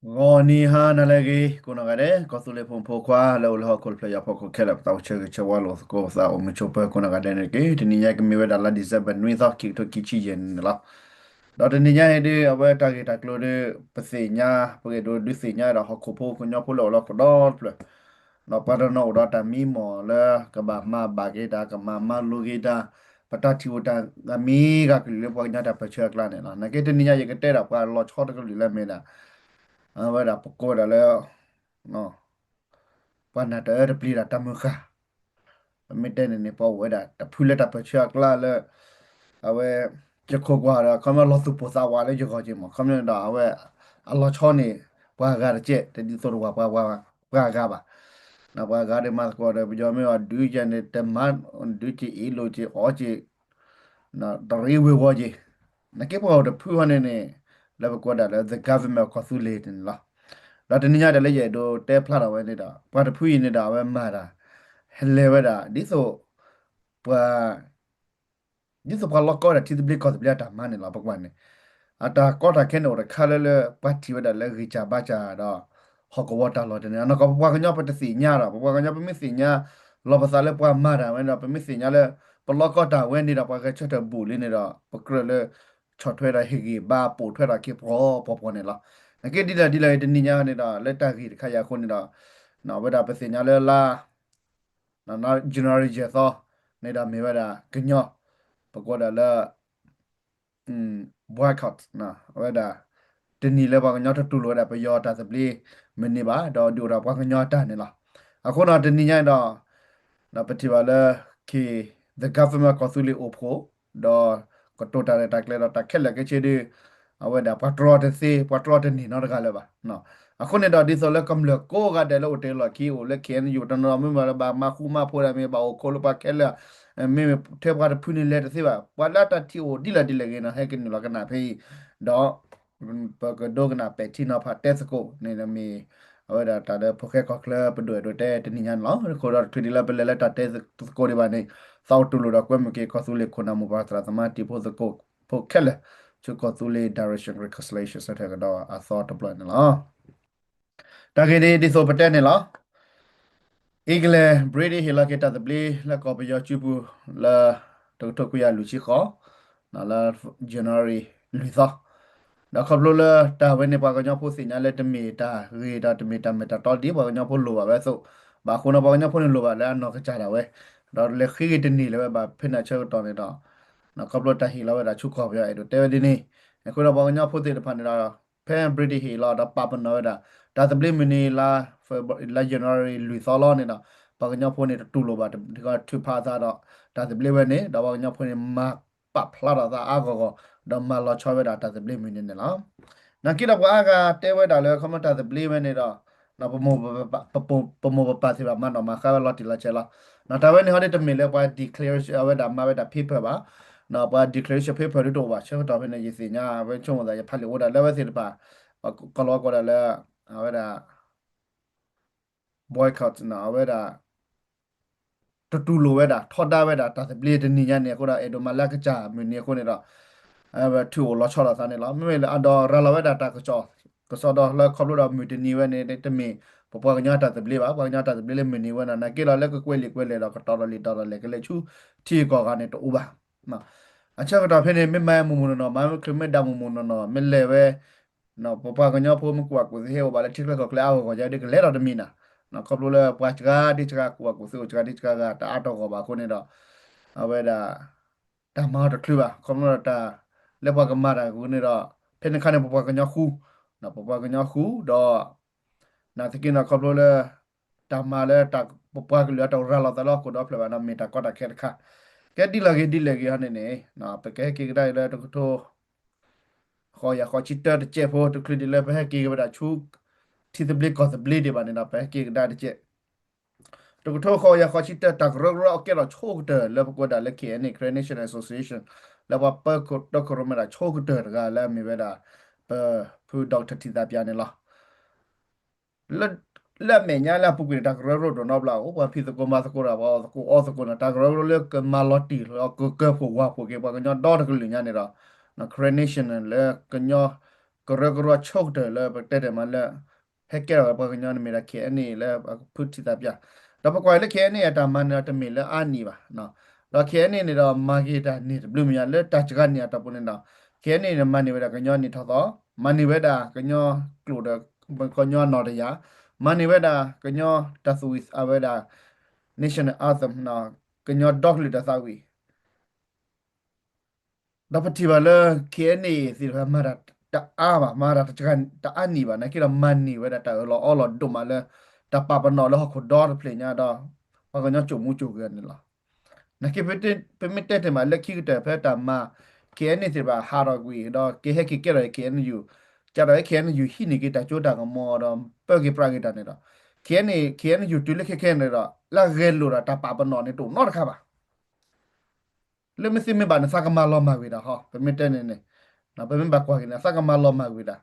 ဂီၤနံၤဟါနၤလၢအဂ့ၤ ကိးနီၢ်ဂၤဒဲး ကီၢ်သူလ့ၤဖိမုၣ်ဖိခွါ လၢအိၣ်လၢဟီၣ်ခိၣ်တဖျၢၣ်ညါဖီခိၣ်ခဲလၢာ် ပသးအိၣ်ဆၢဂ့ၤဆၢဝါလိာ်သကိး ပသးအိၣ်မုာ်ဆိးပၢၤကိးနီၢ်ဂၤဒဲးန့ၣ်တက့ၢ်. တနံၤညါကမ့ၢ်ဝဲဒၣ်လါ December နွံသီ ခံကထိခံဆံယဲၢ်န့ၣ်လီၤ. ဒီးတနံၤညါအံၤဒ် အဝဲတၢ်ဂ့ၢ်တၢ်ကျိၤဒီး ပသ့ၣ်ညါ ပကအဲၣ်ဒိးဒုးသ့ၣ်ညါဒီးဟီၣ်ခိၣ်ဖိကညီဖိလၢအိၣ်လၢဟီၣ်ခိၣ်ဒီတဖျၢၣ် ဒီးပှၤတနီၤအိၣ်ဒီးတၢ်မံမီၢ်လၢ ကဘၣ်မၤဘၣ်က့ၤတၢ် ကမၤမၤလိက့ၤတၢ် ပတၢ်ထံၣ်အိၣ်တၢ်ဂၤမံၤဂၤကလုာ်လၢပှၤကညီတၢ်ပၢၢ်ဆၢအကျါန့ၣ်လီၤ. နာ်က့တနံၤညါယကတဲဒၣ်ပှၤလီၤဆီတကလုာ်လၢမ့ၢ်ဒၣ် အဝဲဒၣ်ပကိးဒၣ်လၢ ပှၤနၢ်တအၢတပျံၤတၢ်တၢ်မုၢ်ဃၢ် ပမ့ၢ်တဲန့ၣ်န့ၣ် ပှၤအိၣ်ဝဲဒၣ်တဖုလၢတၢ်ပၢၢ်ဆၢအကျါလၢ အဝဲ ယခိၣ်ကွၢ်ဒီး ခီမ့ၢ်လီၤသူၣ်ပိၢ်သးဝးလၢယဂီၢ်က့ၤမး ခီမ့ၢ်ဒီးအဝဲ အလီၤဆီန့ၣ် ပှၤဂၤတကဲး တဒ်သိးဒီးပှၤ ပှၤဂၤဘၣ်. ပှၤဂၤဒီးမၤသကိးဒီး ပယီၤမ့ၢ်အီၤဒုးကဲန့ၣ် တမၤ ဒုးကဲအ့ၣ်လိာ်ကဲအီကဲ တရံးဝ့ၤဝီၤက့ၤ နာ်က့ပှၤအိၣ်တဖုဟီန့ၣ်န့ၣ် လၢပကိးဒၣ်လၢ the government of ကီၢ်သူလ့ၤန့ၣ်လီၤ. ဒီးတနံၤညါတၢ်လၢယအဲၣ်ဒိးတဲဖျါထီၣ်ဝဲန့ၣ်ဒီး ပှၤတဖုအံၤန့ၣ်ဒီး အဝဲမၤတၢ် ဟဲလဲၤဝဲဒၣ် ဒ်သိး ပှၤ ဒ်သိးပှၤလီၢ်ကီဝဲဒၣ်ထံသဘျ့ကီၢ်သဘျ့အတၢ်မၤန့ၣ်လီၤ ပကွၢ်န့ၣ် အတၢ်ကီတၢ်ခဲန့ၣ်အိၣ်တခါလၢလၢ ပှၤထံၣ်ဝဲဒၣ်လၢဂံၢ်စၢ်ဘါစၢ်ဒီး ဟီၣ်ကဝီၤတၢ်လီၢ်တန့ၣ် အနီၢ်ကီၢ်ပပှၤကညီပတသ့ၣ်ညါဒီး ပပှၤကညီပမ့ၢ်သ့ၣ်ညါ လီၤပသးလၢပှၤမၤတၢ်ဝဲန့ၣ်ဒီး ပမ့ၢ်သ့ၣ်ညါလၢ ပလီၢ်ကီတၢ်ဝဲန့ၣ်ဒီး ပှၤဂဲၤဆၢထၢၣ်ဘူးလံန့ၣ်ဒီး ပကြၢးလၢ ဆီၣ်ထွဲဒီးဟ့ၣ်ဂံၢ်ဘါပိာ်ထွဲထီၣ်က့ၤပှၤပှၤပှၤန့ၣ်လီၤ. နာ်က့ဒ်လဲၣ်ဒ်လဲၣ်တနံၤညါန့ၣ်ဒီး လၢတၢ်ဂ့ၢ်တခါအံၤအဃိန့ၣ်ဒီး ဝဲဒၣ်ပသ့ၣ်ညါလၢလါ January ယဲၢ်သီန့ၣ်ဒီးမ့ၢ်ဝဲဒၣ်ကညီ ပကိးဒၣ်လၢ boycott အဝဲဒၣ် တနံၤလၢပှၤကညီတတူၢ်လိာ်ဝဲဒၣ်ပယီၤတၢ်သဘျ့မုၢ်နံၤဘၣ် ဒီးဒုးအိၣ်ဒီးပှၤကညီအတၢ်န့ၣ်လီၤ. အဃိန့ၣ်တနံၤညါဒီး ပထံၣ်ဘၣ်လၢ ခ့ the government ကီၢ်သူလ့ၤအိၣ်ဖှိၣ် ဒီးကတိၤတၢ်ရဲၣ်တၢ်ကျဲၤဒီးတၢ်ခဲလၢာ်ခဲဆ့ဒီး အဝဲဒၣ်ပှၤတြီတသ့ ပှၤတြီတန့ၢ်နီတဂၤလၢၤဘၣ်. အဃိန့ၣ်ဒီးဒ်သိးလၢကမျၢၢ်ကိးဂၤဒဲးလၢအိၣ်တ့ၢ်လီၢ်ခံ အိၣ်လၢ KNU တနီၤမ့ၢ်မ့ၢ်လၢဘၣ်မၤဃူမၤဖိးဒၣ်မ့ၢ်ဘၣ်အိၣ်ခိးလၢပှၤခဲလၢာ် မ့မ့ၢ်ထဲပှၤတဖုန့ၣ်လဲၤတသ့ဘၣ် ပှၤလၢတၢ်ထံၣ်အိၣ်ဒ်လဲၣ်ဒ်လဲၣ်ဂ့ၤန့ၣ် ဟဲကနုာ်လီၤကနၣ်ဖဲအံၤ ဒီး ပကဒိကနၣ်ပဲာ်ထံနီၤဖးတဲသကိးန့ၣ်မ့ၢ် အဝဲဒၣ်တၢ်လၢဖိၣ်ဃဲကီၢ်ချၢပဒိၣ်အဲၣ်ဒိးတဲတနံၤညါန့ၣ်လီၤ. အဃိဒီးတချုးဒ်လၢပလဲၤလၢတၢ်တဲသကိးဒံးဘၣ်န့ၣ် သးအိၣ်တူၢ်လိာ်ဒီးကွဲမုာ်က့ၤကီၢ်သူလ့ၤခိၣ်နၢ်မိၢ်ပၢ်သရၣ်သမါတံၤဖိသကိးဖိခဲလၢာ် ဆူကီၢ်သူလ့ၤ direction reconciliation ဆၢထၢၣ်ကဒီးအသီတဘျီန့ၣ်လီၤ. တၢ်ဂ့ၢ်န့ၣ်ဒ်သိးပတဲန့ၣ်လီၤ. England British ဟ့ၣ်လီၤက့ၤတၢ်သဘျ့လၢကီၢ်ပယီၤစုပူၤလၢ တကထိခွံကယၤလွံၢ်ဆံဃိး လၢ January လွံၢ်သီ ဒီးခီဖျိလၢတၢ်ဝဲန့ၣ် ပှၤကညီဖိသ့ၣ်ညါလၢတမ့ၢ်တၢ်ဂ့ၤဒီးတမ့ၢ်တၢ်မ့ၢ်တၢ်တီဒ်ပှၤကညီဖိလိၣ်ဘၣ်ဝဲအသိး, ဘၣ်အဃိန့ၣ် ပှၤကညီဖိန့ၣ်လိၣ်ဘၣ်လၢအနီၢ်ကစၢ်ဒၣ်ဝဲ, ဒီးလဲၤဃ့က့ၤတန့ၢ်လၢၤဝဲဘၣ် ဖဲန့ၣ်ဆၢကတီၢ်န့ၣ်ဒီး ခီဖျိတၢ်ဟ့ၣ်လီၤဝဲဒၣ်ဆူကီၢ်ပယီၤ အဲၣ်ဒိးတဲဝဲဒ်န့ၣ်, အဃိဒီးပှၤကညီဖိသ့ၣ်တဖၣ်န့ၣ်ဒီး ဖဲ British ဟ့ၣ်လီၤဒီးပာ်ပနီၣ်ဝဲဒၣ် တၢ်သဘျ့မုၢ်နံၤလါ လါ January လွံၢ်သီလီၤန့ၣ်ဒီး ပှၤကညီဖိန့ၣ်တတူၢ်လိာ်ဘၣ် ထုးဖးအသးဒီး တၢ်သဘျ့ဝဲန့ၣ် ဒီးပှၤကညီဖိန့ၣ် မၤပာ်ဖျါထီၣ်သးအါဂီၢ်ဂီၢ် ဒီးမၤလီၤဆီဝဲဒၣ်တၢ်သဘျ့မုၢ်နံၤန့ၣ်လီၤ. နာ်က့ဒီးပှၤအါဂၤတဲဝဲဒၣ်လၢ ခီဖျိတၢ်သဘျ့ဝဲန့ၣ်ဒီး ပမိၢ်ပပၢ်သ့ၣ်တဖၣ် မၤနီၣ်မၤဃါဝဲလီၤတံၢ်လီၤဆဲးလီၤ. တၢ်ဝဲန့ၣ်ဟီဒ်တမ့ၢ်လၢပှၤ declaration အဝဲဒၣ်မၤဝဲဒၣ် paper ဘၣ်, ပှၤ declaration paper ဒ်တအိၣ်ဘၣ် ဆၢကတီၢ်ဖဲန့ၣ် ယသ့ၣ်ညါဝဲဆိကမိၣ်သး ယဖးလံာ်အိၣ်ဒၣ်လၢဝဲသ့ၣ်တဖၣ် ကိးလီၤကိးဒၣ်လၢ အဝဲဒၣ် boycott အဝဲဒၣ် တတူၢ်လိာ်ဝဲဒၣ် ထီဒါဝဲဒၣ်တၢ်သဘျ့တနံၤညါန့ၣ်အဃိဒီး အဲၣ်ဒိးမၤလၢအကစၢ်မုၢ်နံၤအဃိန့ၣ်ဒီး ထုးအိၣ်လီၤဆီလိာ်သးန့ၣ်လီၤ. မ့မ့ၢ်လၢအဒီးရၤလီၤဝဲဒၣ်တၢ်ကစီၣ် ကစီၣ်ဒီးလၢခီဖျိဒီးမုၢ်တနံၤဝဲန့ၣ် တမ့ၢ်ပပှၤကညီတၢ်သဘျ့ဘၣ်, ပှၤကညီတၢ်သဘျ့လၢမုၢ်နံၤဝဲန့ၣ် နာ်က့ဒီးလၢကကွဲးလံာ်ကွဲးလဲၣ်ဒီး ကတီၤဒီးလံာ်တီၤဒီးလဲၣ်ကလဲၤဆူထံဂုၤကီၢ်ဂၤန့ၣ်တအိၣ်ဘၣ်. အဆၢကတီၢ်ဖဲန့ၣ် မ့ၢ်မၤမူးမူးနီၢ်နီၢ် မၤမ့ၢ်ချုးမ့ၢ်ဒၣ်မူးမူးနီၢ်နီၢ် မ့ၢ်လဲၤဝဲ ပပှၤကညီဖိမ့ၢ်ကူၣ်ဘၣ်ကူၣ်သ့ဟဲအိၣ်ဘၣ်လၢထံချၢကီၢ်ချၢအါဂီၢ်ဂီၢ် ယဒ်ကလဲၤဒီးတမံၤနၤ, ခီဖျိလၢပှၤစှၤဒ်စှၤ ကူၣ်ဘၣ်ကူၣ်သ့အိၣ်စှၤဒ်စှၤဂၤ တအါတဂီၢ်ဘၣ်အဃိန့ၣ်ဒီး အဝဲဒၣ် တၢ်မၤအီၤတချုးဘၣ်. ခီဖျိဒီးတၢ် လၢပှၤကမၤတၢ်ဂုာ်န့ၣ်ဒီး ဖဲန့ၣ်ခါန့ၣ် ပပှၤကညီဃူ, ပပှၤကညီဃူဒီး နာ်သက့န့ၣ် ခီဖျိလၢ တၢ်မၤလၢ ပပှၤကလုာ်အတရၤလီၤသးလၢဟီၣ်ခိၣ်ဒီဖျၢၣ်ဘၣ်န့ၣ် မ့ၢ်တၢ်ကီတၢ်ခဲတခါ, ကဲဒ်လဲၣ်ဂ့ၤဒ်လဲၣ်ဂ့ၤဟီန့ၣ်န့ၣ် ပကဟဲက့ၤကဒါအံၤလၢတကထိ ဃိးကယၤဃိးဆံတၢတကဲးဖိ တချုးဒ်လၢပဟဲက့ၤက့ၤဝဲဒၣ်ဆူ ထံသဘျ့ကီၢ်သဘျ့ဒံးဘၣ်န့ၣ်ဒီး ပဟဲက့ၤကဒါတကဲး တကထိဃိးကယၤဃိးဆံတၢ တၢ်ကရၢကရိအကဲထီၣ်ဆိကတၢၢ်လၢပကွဲးဒၣ်လၢ K N A Karen National Association လၢပှၤပၢတၢ်ကရၢမ့ၢ်ဒၣ်ဆိကတၢၢ်တဂၤလၢအမ့ၢ်ဝဲဒၣ် ပဖု Doctor ထံသးပျၢၤန့ၣ်လီၤ. လၢအမဲာ်ညါလၢအပူၤကွံာ်န့ၣ် တၢ်ကရၢကရိဒိၣ်နီတဘျီအိၣ်, ပှၤဖံးသကိးမၤသကိးတၢ် ပှၤအီၣ်သကိးအီသကိးန့ၣ် တၢ်ကရၢကရိလၢကမၤလီၤတံၢ်လီၤကကၢဖှိၣ်ဝးဖှိၣ်က့ၤ ပှၤကညီဒီတကလုာ်ညါန့ၣ်ဒီး Karen National လၢကညီ ကရၢကရိအဆိကတၢၢ်လၢပတဲတ့ၢ်မးလၢ ဟဲကဲထီၣ်ဝဲပှၤကညီန့ၣ်မ့ၢ်ဒၣ် ခဲအံၤန့ၣ် လၢပဖုထံသးပျၢ်, ဒီးပကွၢ်လၢ ခဲအံၤန့ၣ် အတၢ်မၤန့ၣ်ဒီးတမ့ၢ်လၢအါနံၣ်ဘၣ်, ဒီး ခဲအံၤ န့ၣ်ဒီး မၤက့ၤတၢ်န့ၢ်တဘျုးမံၤညါ လၢတၢ်စှၤနံၣ်အတီၢ်ပူၤန့ၣ်ဒီး ခဲအံၤန့ၣ် မၤန့ၢ်ဝဲဒၣ်ကညီနံၣ်ထီၣ်သီ, မၤန့ၢ်ဝဲဒၣ်ကညီကျိာ်ဒီး ကညီနီၢ်တယၢ်, မၤန့ၢ်ဝဲဒၣ်ကညီတၢ်သူၣ်ဝံၣ်အဝဲဒၣ် national anthem ကညီဒီကလုာ်တၢ်သးဝံၣ် ဒီးပထံၣ်ဘၣ်လၢ ခဲအံၤန့ၣ် သ့ၣ်တဖၣ်မၤတၢ်တအါဘၣ်, မၤတၢ်တစှၤတအါနံၣ်ဘၣ်, နာ်က့ဒီးမၤန့ၢ်ဝဲဒၣ်တၢ်အၢၣ်လီၤအီလီၤဒိၣ်မးလၢ တၢ်ပာ်ပနီၣ်လၢဟီၣ်ခိၣ်ဒီတဖျၢၣ်ညါဒီး ပှၤကညီစိာ်မူစိာ်ဂဲၤန့ၣ်လီၤ. နာ်က့ ပမ့ၢ်တဲတ့ၢ်မးလၢခံကတၢၢ်ဖဲတၢ်မၤ ခဲအံၤန့ၣ် သ့ၣ်တဖၣ်ဟးထီၣ်ကွံာ် ဒီးကဟဲက့ၤကဲထီၣ် ခဲအံၤ ကဒီး ခဲအံၤ ဟံးန့ၢ်က့ၤတၢ်စိတၢ်ကမီၤဒီး ပၢက့ၤပြးက့ၤတၢ်န့ၣ်ဒီး ခဲအံၤ ခဲအံၤ တုၤလၢခဲခဲန့ၣ်ဒီး လၢအဂဲၤလိာ်ဒီးတၢ်ပာ်ပနီၣ်န့ၣ် တအိၣ်နီတခါဘၣ် လၢမ့ၢ်သ့မ့ၢ်ဘၣ်န့ၣ် သးကမၤလီၤမၢ်ကွံာ်တၢ်ဟီ ပမ့ၢ်တဲန့ၣ်န့ၣ်, ပမ့ၢ်ဘၣ်ကွၢ်က့ၤန့ၣ် သးကမၤလီၤမၢ်ကွံာ်တၢ်,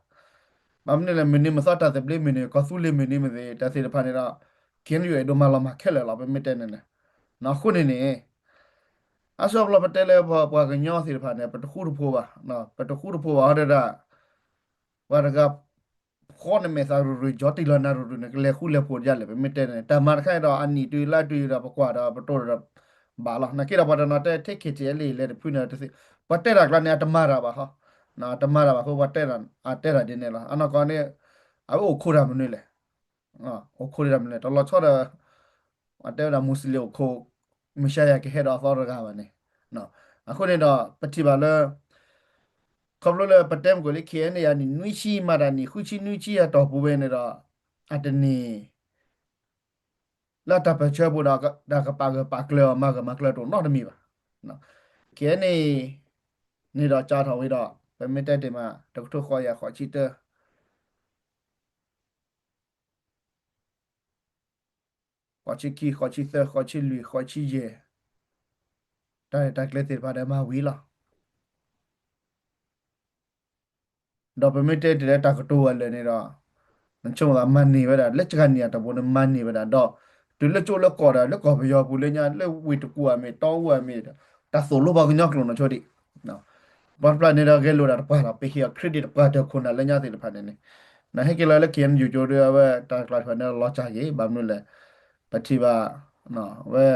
ဘၣ်မနုၤလဲၣ် မုၢ်နံၤမုၢ်သီတၢ်သဘျ့မ့ၢ်န့ၣ် ကီၢ်သူလ့ၤမ့ၢ်န့ၣ်မ့ၢ်သ့ တၢ်သ့ၣ်တဖၣ်န့ၣ်ဒီး ခဲအံၤ အဲၣ်ဒိးမၤလီၤမၢ်ခဲလၢာ်လီၤ ပမ့ၢ်တဲန့ၣ်န့ၣ်, အဃိန့ၣ်န့ၣ် အါစုအါဘျီပတဲလၢပှၤကညီသ့ၣ်တဖၣ်န့ၣ် ပတဃူတဖိးဘၣ်, ပတဃူတဖိးဘၣ်ဟီဒၣ် ပှၤတဂၤ ဃီန့ၣ်မဲာ်သးရူၤရူၤ ကၠီတံၢ်လီၤနၤရူၤရူၤန့ၣ် ကလဲၤဃူလဲၤဖိးဒ်လဲၣ် ပမ့ၢ်တဲန့ၣ် တၢ်မၤတခါအံၤဒီး အနံၣ်တုၤလါတုၤဒီး ပကွၢ်ဒီးပတိၢ်ဒီး ဘၣ်လီၤ. နာ်က့ဒီးပှၤတနီၤတဲထဲ ခဲအံၤ လဲၤတဖုန့ၣ် ပှၤတဲတၢ်ကျါန့ၣ် အတမၤတၢ်ဘၣ်ဟီ, တမၤတၢ်ဘၣ်အဃိ ပှၤတဲတၢ် အတဲတၢ်ဒ်န့ၣ်လီၤ. အနီၢ်ကီၢ်န့ၣ် အဝဲအိၣ်ခိးတၢ်မနုၤလဲၣ် အိၣ်ခိးတၢ်မနုၤလဲၣ် တလီၤဆီဒီး အတဲဝဲဒၣ် Muslim အိၣ်ခိး Messiah ကဟဲဒီးအသီတဂၤဘၣ်န့ၣ်, အဃိန့ၣ်ဒီး ပထံၣ်ဘၣ်လၢ ခီဖျိလၢပတဲမ့ၢ်ကွံာ်လၢ ခဲအံၤန့ၣ် အနံၣ်နွံဆံ မၤတၢ်နံၣ်ဃုဆံနွံဆံအတီၢ်ပူၤဝဲန့ၣ်ဒီး အတန့ၢ် လၢတၢ်ပၢၢ်ဆၢပူၤဒီး တၢ်ကပာ်ဂၢၢ်ပာ်ကျၢၤအီၤ မၤဂၢၢ်မၤကျၢၤတအိၣ်နီတမံၤဘၣ်. ခဲအံၤန့ၣ် န့ၣ်ဒီးစးထီၣ်ဝံၤဒီး ပမ့ၢ်တဲတ့ၢ်မး တကထိဃိးယၤဃိးဆံတၢ ဃိးဆံခံ ဃိးဆံသၢ ဃိးဆံလွံၢ် ဃိးဆံယဲၢ် တၢ်ရဲၣ်တၢ်ကျဲၤသ့ၣ်တဖၣ်ဒီးမၤဝံၤလီၤ. ဒီးပမ့ၢ်တဲတ့ၢ်လၢတၢ်ကတိၤဝဲလၢာ်န့ၣ်ဒီး နဆိကမိၣ်သးမၤန့ၢ်ဝဲဒၣ် လၢစှၤနံၣ်အတီၢ်ပူၤန့ၣ် မၤန့ၢ်ဝဲဒၣ်ဒီး တုၤလၢကၠိလၢကီၢ်ဒီး လၢကီၢ်ပယီၤပူၤလၢညါ လၢဝ့ၢ်တကူၣ်အမ့ၢ် တီအူအမ့ၢ် တၢ်သိၣ်လိပှၤကညီကျိာ်နီၢ်ဆိဒံး ပှၤတဖျၢၣ်န့ၣ်ဒီး ဂဲၤလိာ်ဒၣ်တပှၢ်လီၤ ပဟ့ၣ်အီၤ credit တပှၢ်တၢၢ်ခိၣ်နၢ်လၢညါသ့ၣ်တဖၣ်န့ၣ်န့ၣ် နဟဲက့ၤလီၤလၢ ခဲအံၤ ယူၤကၠိဒီး အဝဲတၢ်ကျါတဖၣ်န့ၣ်လီၤစၢ်က့ၤ ဘၣ်မနုၤလဲၣ် ပထံၣ်ဘၣ် ဝဲ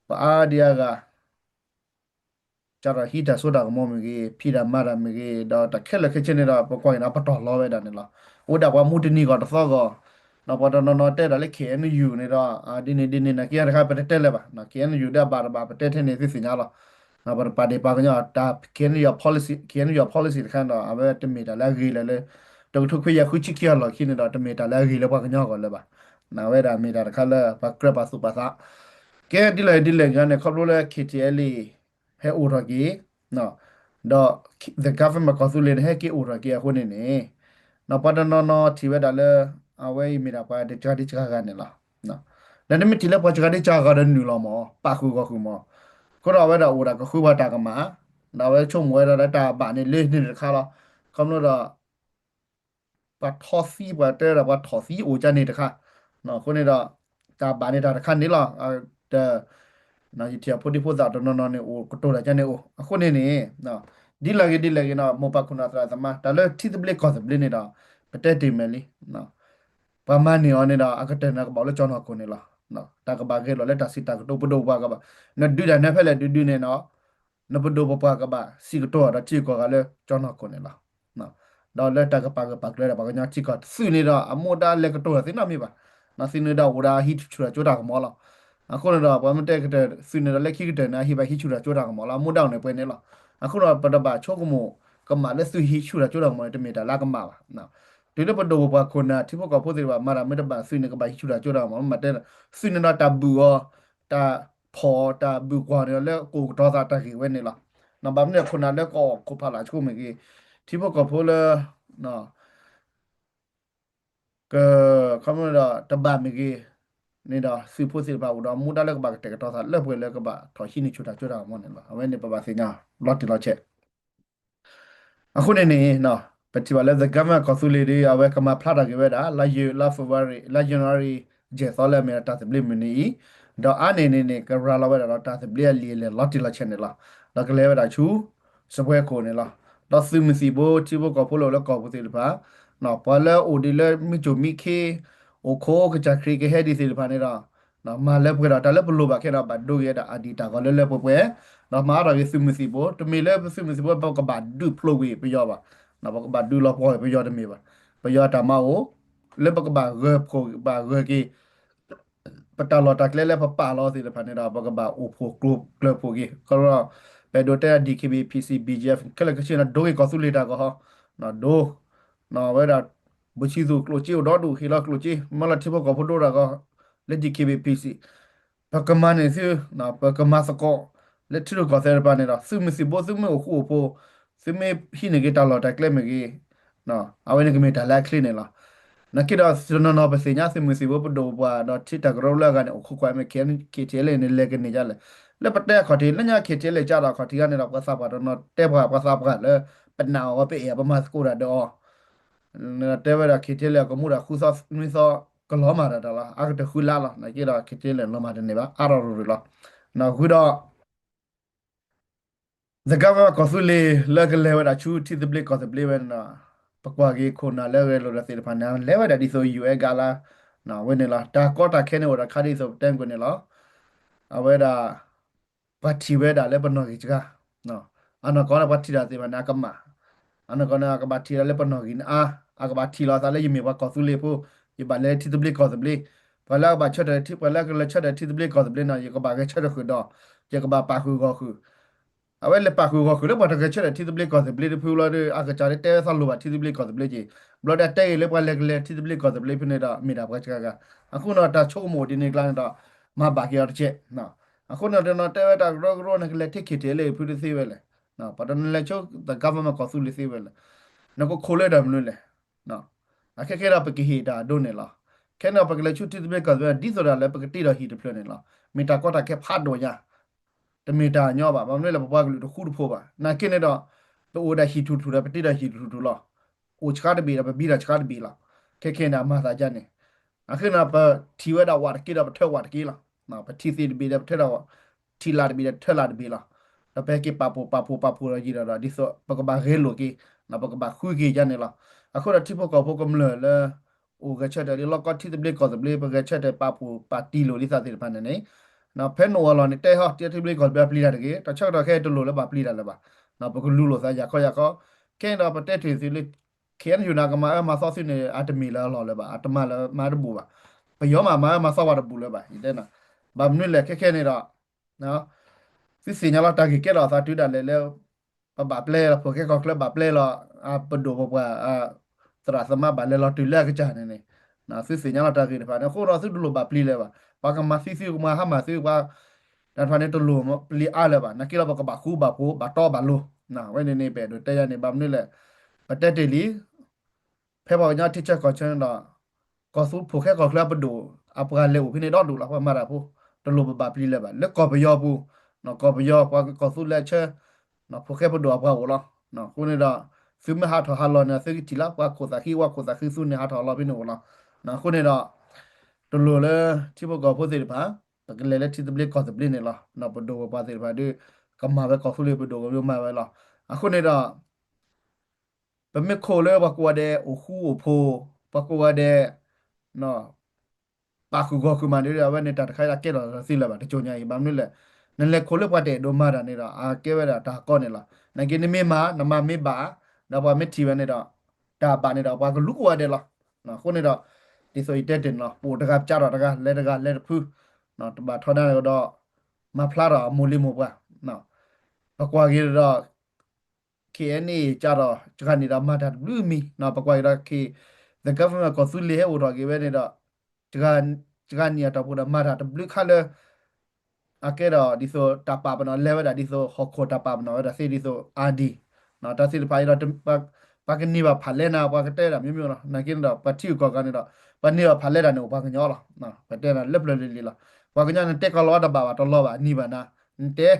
ပှၤအါဒံအါဂၤ စးထီၣ်ဟံးတၢ်စိတၢ်ကမီၤမ့ၢ်ဂ့ၤ ဖံးတၢ်မၤတၢ်မ့ၢ်ဂ့ၤ ဒီးတၢ်ခဲလၢာ်ခဲဆ့န့ၣ်ဒီး ပကွၢ်က့ၤန့ၣ် ပတီၢ်လီၤဝဲဒၣ်န့ၣ်လီၤ. အိၣ်ဒၣ်ပှၤမူတနံၤဂီၢ်တသီဂီၢ် ဒီးပှၤတနီၤနီၤတဲဒၣ်လၢ ခဲအံၤယူၤ န့ၣ်ဒီး ဒ်န့ၣ်ဒ်န့ၣ် နာ်က့တခါ ပတတဲလၢၤဘၣ် ခဲအံၤယူၤ ဒၣ်ဘၣ်တဘၣ် ပတဲထဲန့ၣ်သုသ့ၣ်ညါလီၤ. ပတပာ်ဒ့ၣ်ပှၤကညီ တၢ် ခဲအံၤယူၤ policy ခဲအံၤယူၤ policy တခါန့ၣ်ဒီး အဝဲတမ့ၢ်တၢ်လၢအဂ့ၤလၢၤလၢ တကထိခွံကယၤဃုဆံခံအလီၢ်ခံန့ၣ်ဒီး တမ့ၢ်တၢ်လၢအဂ့ၤလၢပှၤကညီအဂီၢ်လၢၤဘၣ်. အဝဲဒၣ်မ့ၢ်တၢ်တခါလၢ ပှၤကြၢးပာ်သူၣ်ပာ်သး ကဲဒ်လဲၣ်ဒ်လဲၣ်ဂ့ၤန့ၣ် ခီဖျိလၢ KTLA ဟဲအိၣ်ထီၣ်က့ၤ ဒီး the government ကီၢ်သူလ့ၤန့ၣ် ဟဲက့ၤအိၣ်ထီၣ်က့ၤအဃိန့ၣ်န့ၣ် ပှၤတနီၤနီၤထံၣ်ဝဲဒၣ်လၢ အဝဲအံၤမ့ၢ်ဒၣ်ပှၤတစှၤဒံးစှၤဂၤန့ၣ်လီၤ. ဒီးနမ့ၢ်ထံၣ်လၢပှၤစှၤဒံးစှၤဂၤဒီးနုာ်လီၤမး ပာ်ဃုာ်ဂီၢ်ဃုာ်မး အဃိဒီးအဝဲဒၣ်အိၣ်ဒၣ်ကဃုပှၤတၢ်ကမၣ် ဒီးအဝဲဆိကမိၣ်ဝဲဒၣ်လၢတၢ်ဘၣ်န့ၣ်လၢန့ၣ်တခါလီၤ. ခီဖျိဒီး ပှၤထီသံ ပှၤတဲဒၣ်ပှၤထီၣ်သံအိၣ်ကန့ၣ်တခါ, အဃိန့ၣ်ဒီး တၢ်ဘၣ်န့ၣ်တၢ်တခါန့ၣ်လီၤ. ဒီး ယထံၣ်အဖိဒံဖိသၣ်တနီၤနီၤန့ၣ် အိၣ်ကတိၤတၢ်ကန့ၣ်အိၣ် အဃိန့ၣ်န့ၣ် ဒ်လဲၣ်ဂ့ၤဒ်လဲၣ်ဂ့ၤန့ၣ် မိၢ်ပၢ်ခိၣ်နၢ်သရၣ်သမါ တၢ်လၢထံသဘျ့ကီၢ်သဘျ့န့ၣ်ဒီး ပတဲတ့ၢ်မဲာ်လံ ပှၤမၤန့ၢ်အီၤန့ၣ်ဒီး အကတၢၢ်န့ၣ်ကဘၣ်အိၣ်လၢကၠီၤနီၢ်ခိၣ်န့ၣ်လီၤ. တၢ်ကဘၣ်ဂဲၤလီၤလၢတၢ်စံးတၢ်ကတိၤပဒိၣ်ပပှၢ်ကဘၣ် နဒုးတၢ်နၢၤဖဲလဲၣ်ဒုးဒုးန့ၣ်ဒီး နပဒိၣ်ပပှၢ်ကဘၣ်စံးကတိၤအီၤဒီးထံဂုၤကီၢ်ဂၤလၢကၠီၤနီၢ်ခိၣ်န့ၣ်လီၤ. ဒီးလၢတၢ်ကပာ်ဂၢၢ်ပာ်ကျၢၤဒီးပှၤကညီထံကီၢ် သုးန့ၣ်ဒီးအမူဒါလဲၤကတိၤတၢ်သ့နီတမံၤဘၣ်. သုးန့ၣ်ဒီးအိၣ်ဒီးဟံးဆူၣ်တၢ်ကၠိတၢ်ကမီၤလီၤ. အဃိန့ၣ်ဒီး ပှၤမ့ၢ်တဲကတၢၢ်သုးန့ၣ်ဒီးလၢခံကတၢၢ်န့ၣ် အဟံးဘၣ်ဟံးဆူၣ်တၢ်ကၠိတၢ်ကမီၤလီၤ. အမူဒါအိၣ်န့ၣ်ပှဲၤန့ၣ်လီၤ. အဃိန့ၣ်ဒီး ပတဘၣ်ဆိကမိၣ်ကမၣ်လၢသုးဟံးဆူၣ်တၢ်ကၠိတၢ်ကမီၤန့ၣ် တမ့ၢ်တၢ်လၢအကမၣ်ဘၣ်. တုၤလၢပဒိၣ်ပပှၢ်ခိၣ်နၢ်ထံဖိကီၢ်ဖိသ့ၣ်တဖၣ် မၤတၢ်မ့ၢ်တဘၣ်သုးန့ၣ် ကဘၣ်ဟံးဆူၣ်တၢ်ကၠိတၢ်ကမီၤ မ့ၢ်တဲ သုးန့ၣ်ဒီးတၢ်ဘုၣ်အီၤ တၢ်ဖီၣ်အီၤ တၢ်ဘုၣ်ကွၢ်အီၤန့ၣ်လၢကအိၣ်ကတီၤသးတၢ်ဂ့ၢ်ဝဲန့ၣ်လီၤ. ဘၣ်မနုၤခိၣ်နၢ်လၢကအိၣ်ခိၣ်ဖးလၢ်ဆိမ့ၢ်ဂ့ၤ ထံဖိကီၢ်ဖိလၢ က ခီဖျိဒီးတဘၣ်မ့ၢ်ဂ့ၤန့ၣ်ဒီး သုးဖိသ့ၣ်တဖၣ်အိၣ်ဒီးမူဒါလၢကဘၣ်ကတဲာ်ကတီၤသးလၢပှဲၤလၢကဘၣ်ထီၣ်ဟံးန့ၢ်ဆူၣ်တၢ်ကၠိတၢ်ကမီၤ န့ၣ်လီၤ. အဝဲန့ၣ်ပဘၣ်သ့ၣ်ညါလီၤတံၢ်လီၤဆဲး. အဃိန့ၣ်န့ၣ် ပထံၣ်ဘၣ်လၢ the government ကီၢ်သူလ့ၤဒီး အဝဲကမၤဖျါတၢ်က့ၤဝဲဒၣ် လါ February လါ January ယဲၢ်သီလၢအမ့ၢ်တၢ်သဘျ့မုၢ်နံၤအံၤ, ဒီးအါန့ၢ်န့ၣ်န့ၣ် ကရၤလီၤဝဲဒၣ်ဒီးတၢ်သဘျ့အလံာ်အလဲၢ်လီၤတံၢ်လီၤဆဲးန့ၣ်လီၤ. ဒီးကလဲၤဝဲဒၣ်ဆူ စပွဲခိၣ်န့ၣ်လီၤ. ဒီးသုးမုၢ်သံၣ်ဘိ ထံဖိကီၢ်ဖိလၢအိၣ်လၢကီၢ်ပူၤသ့ၣ်တဖၣ်, ပှၤလၢအိၣ်ဒံးလၢမုၢ်ကၠိၣ်မံခ့, အိၣ်ခိးကစၢ်ခရံာ်ကဟဲဒံးသ့ၣ်တဖၣ်န့ၣ်ဒီး, မၤလၢပှဲၤဒီးတၢ်လၢပလိၣ်ဘၣ်ခဲဒီး ဘၣ်ဒိဂ့ၤဝဲဒၣ်အဒံးတၢ်ဂီၤလၢလၢပှဲၤပှဲၤ, ဒီးမၤအါထီၣ်က့ၤသုးမုၢ်သံၣ်ဘိ, တမ့ၢ်လၢပသုးမုၢ်သံၣ်ဘိ ပကဘၣ်ဒုးဖျိးကွံာ်ပယီၤဘၣ်, ပကဘၣ်ဒုးလီၤပှီၢ်ကွံာ်ပယီၤတမ့ၢ်ဘၣ်, ပယီၤအတၢ်မၤအိၣ် လၢပကဘၣ်ဂၢၢ်ဖှိၣ်ဘၣ်ဂၢၢ်က့ၤ ပတၢ်လီၢ်တၢ်ကျဲလၢပပာ်လီၤသ့ၣ်တဖၣ်န့ၣ်ဒီး ပကဘၣ်အိၣ်ဖှိၣ်ကျၢၤဖှိၣ်က့ၤ, ကရီ ပအဲၣ်ဒိးတဲ D K B A P C B G F ခဲလၢာ်ခဲဆ့န့ၣ် ဒိဂ့ၤကီၢ်သူလ့ၤတၢ်ဂီၤဟီ, ဒိ ဝဲဒၣ် ဘုဆံသူၣ်ကျိၣ်စ့အိၣ်ဒီဒူၣ် ဟ့ၣ်လီၤကျိၣ်စ့ မ့ၢ်လီၤထံဖိကီၢ်ဖိဒိတၢ်ဂီၤ လၢ D K B A P C ပကမၤန့ၢ်သု, ပကမၤသကိး လၢထံရူၢ်ကီၢ်သဲးတဖၣ်န့ၣ်ဒီး သုးမုၢ်သံၣ်ဘိ သုမ့ၢ်အိၣ်ဃူအိၣ်ဖိး, သုမ့ၢ်ဟံးန့ၢ်က့ၤတၢ်လီၢ်တၢ်ကျဲမ့ၢ်ဂ့ၤ, အဝဲန့ၣ်ကမ့ၢ်တၢ်လၢအချ့န့ၣ်လီၤ. နာ်က့ဒီး တနီၤနီၤပသ့ၣ်ညါသုးမုၢ်သံၣ်ဘိပဒိၣ်ပပှၢ်ဒီးထံတၢ်ကရၢကရိလၢအဂၤန့ၣ် အိၣ်ခိးကွၢ်မ့ၢ် K T L A န့ၣ် လဲၤကန့ၢ်ဒ်လဲၣ်. လၢပတဲအခီၣ်ထံး လၢညါ K T L A ကဒီးအခီၣ်ထံးဂၤန့ၣ်ဒီး ပှၤသးပှၢ်တနီၤတဲပှၤ ပှၤသးပှၢ်လၢ ပနာ်အီၤဝဲပအဲၣ်ပမၤသကိးတၢ်ဒီးအီၤ တဲဝဲဒၣ် K T L A ကမူတၢ်ဃုသီနွံသီ ကလီၤမၢ်တၢ်တၢ်လီၤ. အကတၢၢ်ဃုလါလီၤ. နာ်က့ဒီး K T L A လီၤမၢ်တန့ၢ်ဘၣ် အါထီၣ်ရူၤရူၤလီၤ. နီၢ်ဃုဒီး the government ကီၢ်သူလ့ၤလၢကလဲၤဝဲဒၣ်ဆူထံသဘျ့ကီၢ်သဘျ့ဝဲန့ၣ်ဒီး ပကွၢ်က့ၤခိၣ်နၢ်လၢဂဲၤလိာ်ဒီးသ့ၣ်တဖၣ်န့ၣ် လဲၤဝဲဒၣ်ဒ်သိး U S ဂၤလၢ ဝဲန့ၣ်လီၤ. တၢ်ကီတၢ်ခဲန့ၣ်အိၣ်ဒီးခါဒ်သိးပတဲမုၢ်ကွံာ်န့ၣ်လီၤ. အဝဲဒၣ် ပှၤထံၣ်ဝဲဒၣ်လၢပနီၢ်ဂံၢ်စှၤ အနီၢ်ကီၢ်န့ၣ် ပှၤထံၣ်တၢ်သ့ၣ်တဖၣ်န့ၣ် အကမၣ်, အနီၢ်ကီၢ်န့ၣ် အကဘၣ်ထံၣ်လီၤလၢပနီၢ်ဂံၢ်န့ၣ်အါ, အကဘၣ်ထံၣ်လီၤအသးလၢယမ့ၢ်ပှၤကီၢ်သူလ့ၤဖိ, ယဘၣ်လဲၤထံသဘျ့ကီၢ်သဘျ့, ပှၤလၢအကဘၣ်ဆၢထၢၣ်ထံ ပှၤလၢအကလဲၤဆၢထၢၣ်ထံသဘျ့ကီၢ်သဘျ့န့ၣ် ယကဘၣ်ဂဲၤဆၢထၢၣ်ဃုာ်ဒီး ယကဘၣ်ပာ်ဃုာ်ဂီၢ်ဃုာ် အဝဲလဲၤပာ်ဃုာ်ဂီၢ်ဃုာ်လၢပှၤတဂဲၤဆၢထၢၣ်ထံသဘျ့ကီၢ်သဘျ့တဖုလီၤဒီး အကစၢ်လၢတဲဝဲသးလိၣ်ဘၣ်ထံသဘျ့ကီၢ်သဘျ့က့ၤ, ဘျီဒီးတဲဂ့ၤလၢပှၤလဲၤကလဲၤထံသဘျ့ကီၢ်သဘျ့ဖဲန့ၣ်ဒီး မ့ၢ်ဒၣ်ပှၤစှၤဂၤ, အဃိန့ၣ်ဒီးတၢ်ဆိကမိၣ်ဒ်န့ၣ်ကျါန့ၣ်ဒီး မၤဘၣ်က့ၤအီၤတကဲး. အဃိန့ၣ်ဒီးတဲဝဲတၢ်ကရၢကရိန့ၣ် ကလဲၤထံၣ် K T L A ဖုတသ့ဝဲလဲၣ်, ပှၤတနလဲၤဆိ the government ကီၢ်သူလ့ၤသ့ဝဲလဲၣ်, နကခိၣ်လၢတၢ်မနုၤလဲၣ် အခဲခဲဒီးပကဟ့ၣ်တၢ်အဒိန့ၣ်လီၤ. ခဲန့ၣ်ဒီးပကလဲၤဆူထံသဘျ့ကီၢ်သဘျ့ ဒ်သိးဒၣ်လၢပကတ့ထီၣ်ဟံၣ်တဖျၢၣ်န့ၣ်လီၤ. မ့ၢ်တၢ်ကီတၢ်ခဲဖးဒိၣ်ညါ, တမ့ၢ်တၢ်ညီဘၣ်. ဘၣ်မနုၤလဲၣ် ပပှၤကလုာ်တဃူတဖိးဘၣ်. နာ်က့န့ၣ်ဒီး ပအိၣ်ဒၣ်ဟံၣ်ထူၣ်ထူၣ်ဒီး ပတ့ထီၣ်ဟံၣ်ထူၣ်ထူၣ်လီၤ. အိၣ်ဆှါတဘ့ၣ်ဒီး ပဘံထီၣ်ဆှါတဘ့ၣ်လီၤ. ခဲခဲန့ၣ် အမၤသးဒ်န့ၣ် အဃိန့ၣ် ပထံၣ်ဝဲဒၣ်ဝးတက့ၢ်ဒီး ပထၢဝးတက့ၢ်လီၤ. ပထံၣ်သ့ၣ်တဘ့ၣ်ဒီး ပထၢဒီး ထံၣ်လၢ်တဘ့ၣ်ဒီး ထၢလၢ်တဘ့ၣ်လီၤ. ဒီးပဟဲက့ၤပာ်ဖှိၣ်ပာ်ဖှိၣ်ပာ်ဖှိၣ်ဒီးယံာ်ဒီး ဒ်သိးပကဘၣ်ဂဲၤလိာ်က့ၤ, ပကဘၣ်ဃုက့ၤယါန့ၣ်လီၤ. အဃိဒီးထံဖိကီၢ်ဖိကမျၢၢ်လၢ အိၣ်ဂဲၤဆၢထၢၣ်လၢလီၢ်ကီထံသဘျ့ကီၢ်သဘျ့ ပဂဲၤဆၢထၢၣ်ပာ်ဖှိၣ်ပာ်တံၢ်လိာ်လံသးသ့ၣ်တဖၣ်န့ၣ်န့ၣ်, ဖဲနအိၣ်အလီၢ်န့ၣ် တဲဟီ ထံသဘျ့ကီၢ်သဘျ့ပျံၤတၢ်တဂ့ၤ, တၢ်ဆၢကတီၢ်ခဲအံၤတလိၣ်လၢဘၣ်ပျံၤတၢ်လၢၤဘၣ်. ပကလူၤလိာ်သးယၤခီယၤခီ, ခဲအံၤဒီးပတဲတ့ၢ်သုလၢ K N U န့ၣ် ကမၤအၢမၤသီသုန့ၣ် အတမ့ၢ်လၢအလီၢ်လၢၤဘၣ်, အတမၤလၢမၤတဘူၣ်ဘၣ်. ပယီၤမးမၤအၢမၤသီဝဲတဘူၣ်လၢၤဘၣ်. ယတဲနၤ, ဘၣ်မနုၤလဲၣ် ခဲခဲန့ၣ်ဒီး သုသ့ၣ်ညါလီၤတၢ်ဂ့ၢ်ကဲထီၣ်အသးတုၤဒၣ်လဲာ်လၢ ပဘၣ်ပျဲလီၤ ဖိၣ်ဃဲကီၢ်ချၢဘၣ်ပျဲလီၤ, ပဒိၣ်ပပှၢ် သရၣ်သမါဘၣ်လဲၤလီၤတုၤလၢအကစၢ်န့ၣ်န့ၣ်, သုသ့ၣ်ညါလီၤတၢ်ဂ့ၢ်တဖၣ်န့ၣ် အဃိဒီးသုတလိၣ်ဘၣ်ပျံၤလၢၤဘၣ်. ပှၤကမၤသံသု ကမၤဟါမၢ်သု ပှၤ တၢ်တဖၣ်န့ၣ်တလိၣ်ပျံၤအါလၢၤဘၣ်. နာ်က့ဒီးပကဘၣ်ဃူဘၣ်ဖိး ဘၣ်တီဘၣ်လိၤ, ဝဲန့ၣ်န့ၣ် ပအဲၣ်ဒိးတဲယါန့ၣ် ဘၣ်မနုၤလဲၣ်, ပတဲတ့ၢ်လံ ဖဲပှၤကညီထံဆၢကီၢ်ဆၢန့ၣ်ဒီး ကီၢ်သူဖိၣ်ဃဲကီၢ်ချၢအပဒိၣ် အပှၤလဲၤအိၣ်ဖဲန့ၣ်ဒီဒူၣ်လီၤ. ပှၤမၤတၢ်ဖိ တလိၣ်ပဘၣ်ပျံၤလၢၤဘၣ်. လၢကီၢ်ပယီၤပူၤ, ကီၢ်ပယီၤပှၤကီၢ်သူလ့ၤဆၢ ဖိၣ်ဃဲပဒိၣ်အပှၤအိၣ်လီၤ. အဃိန့ၣ်ဒီး သုမ့ၢ်ဟးထီၣ်ဟးလီၤန့ၣ် သုကထံၣ်လီၤ ပှၤခိၣ်သးဃံ ဝဲခိၣ်သးဃံသူန့ၣ် ဟးထီၣ်လီၤဖဲန့ၣ်အိၣ်လီၤ. အဃိန့ၣ်ဒီး တလိၣ်လၢထံဖိကီၢ်ဖိသ့ၣ်တဖၣ် ပကလဲၤလၢထံသဘျ့ကီၢ်သဘျ့န့ၣ်လီၤ. ပဒိၣ်ပပှၢ်သ့ၣ်တဖၣ်ဒီး ကမၤဝဲကီၢ်သူလ့ၤပဒိၣ်ကမၤဝဲလီၤ. အဃိန့ၣ်ဒီး ပမ့ၢ်ခိၣ်လၢပှၤကိးဂၤဒဲးအိၣ်ဃူအိၣ်ဖိး, ပှၤကိးဂၤဒဲး ပာ်ဃုာ်ဂီၢ်ဃုာ်မးန့ၣ်ဒီး အဝဲန့ၣ်တၢ်တခါအံၤအကဲထီၣ်သးသ့လၢၤဘၣ် တကၠိညါအံၤ. ဘၣ်မနုၤလဲၣ်, နလဲၤခိၣ်လၢပှၤတအဲၣ်ဒိးမၤတၢ်န့ၣ်ဒီး အကဲဝဲဒၣ်တၢ်ကီန့ၣ်လီၤ. နာ်က့နမ့ၢ်မၤ နမၤမ့ၢ်ဘၣ်, ဒီးပှၤမ့ၢ်ထံၣ်ဝဲန့ၣ်ဒီး တၢ်ဘၣ်န့ၣ်ဒီး ပှၤကလူၤကိးဂၤဒဲးလီၤ. အဃိန့ၣ်ဒီး ဒ်သိးယတဲတ့ၢ်န့ၣ်လီၤ, ပအိၣ်တဂၤပကၢ်ထီၣ်တဂၤ လဲၤတဂၤလဲၤတဖု, တဘၣ်ထီဒါဒီး မၤဖျါထီၣ်အမိၢ်လံၤမိၢ်ပှၢ်, ပကွၢ်က့ၤဒီး K N A ကၢ်ထီၣ် ကဂၤန့ၣ်ဒီးမၤတၢ်တဘျုးမံၤ, ပကွၢ်က့ၤဒီး K, the government ကီၢ်သူလ့ၤဟဲအိၣ်ထီၣ်က့ၤဝဲန့ၣ်ဒီး ကဂၤန့ၣ်အတီၢ်ပူၤဒီးမၤတၢ်တဘျုးခါလၢ အကဲဒီးဒ်သိးတၢ်ပာ်ပနီၣ်လဲၤဝဲဒၣ်ဒ်သိးဟီၣ်ခိၣ်တၢ်ပာ်ပနီၣ်ဝဲဒၣ်သ့ဒ်သိး R D တၢ်သ့ၣ်တဖၣ်အံၤဒီး ပှၤကန့ၢ်ဘၣ်ဖးလဲၢ်နၤ ပှၤကတဲဒၣ်မျိုးမျိုးလီၤ. နာ်က့န့ၣ်ဒီး ပှၤထံဂုၤကီၢ်ဂၤန့ၣ်ဒီး ပှၤန့ၢ်ဘၣ်ဖးလဲၢ်တၢ်န့ၣ် အိၣ်ပှၤကညီလီၤ. ပတဲနၤလၢပျၢၤလံၤလံၤလီၤ. ပှၤကညီန့ၣ် တဲကီၢ်လီၤဝါတဘၣ်ဘၣ် တလီၤဘၣ် အနံၤဘၣ်နၤ, နတဲ,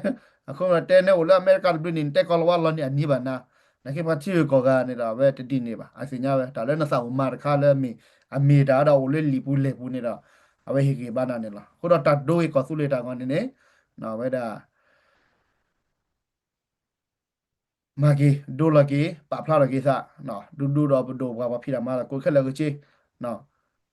အဃိန့ၣ်တဲနအိၣ်လၢအမဲရကၤတဘျုးန့ၣ် နတဲကီၢ်လီၤဝါလီၤန့ၣ် အနံၤဘၣ်နၤ. နာ်က့ပှၤထံဂုၤကီၢ်ဂၤန့ၣ်ဒီး အဝဲတဒ်န့ၣ်ဘၣ်. အသ့ၣ်ညါဝဲ တၢ်လၢနသးအိၣ်မၤတခါလၢအမ့ၢ် အမ့ၢ်တၢ်ဒီးအိၣ်လၢလံာ်ပူၤလဲၢ်ပူၤန့ၣ်ဒီး အဝဲဟ့ၣ်ဂံၢ်ဘါနၤန့ၣ်လီၤ. အဃိဒီးတၢ်ဒိဂ့ၤကီၢ်သူလ့ၤတၢ်ဂီၤန့ၣ်န့ၣ် အဝဲဒၣ် မၤက့ၤ ဒိလီၤက့ၤ ပာ်ဖျါထီၣ်က့ၤသး ဒူဒူဒီးပဒိၣ်ပှၤ ပှၤဖံးတၢ်မၤတၢ်ကိးခဲလၢာ်ခဲဆ့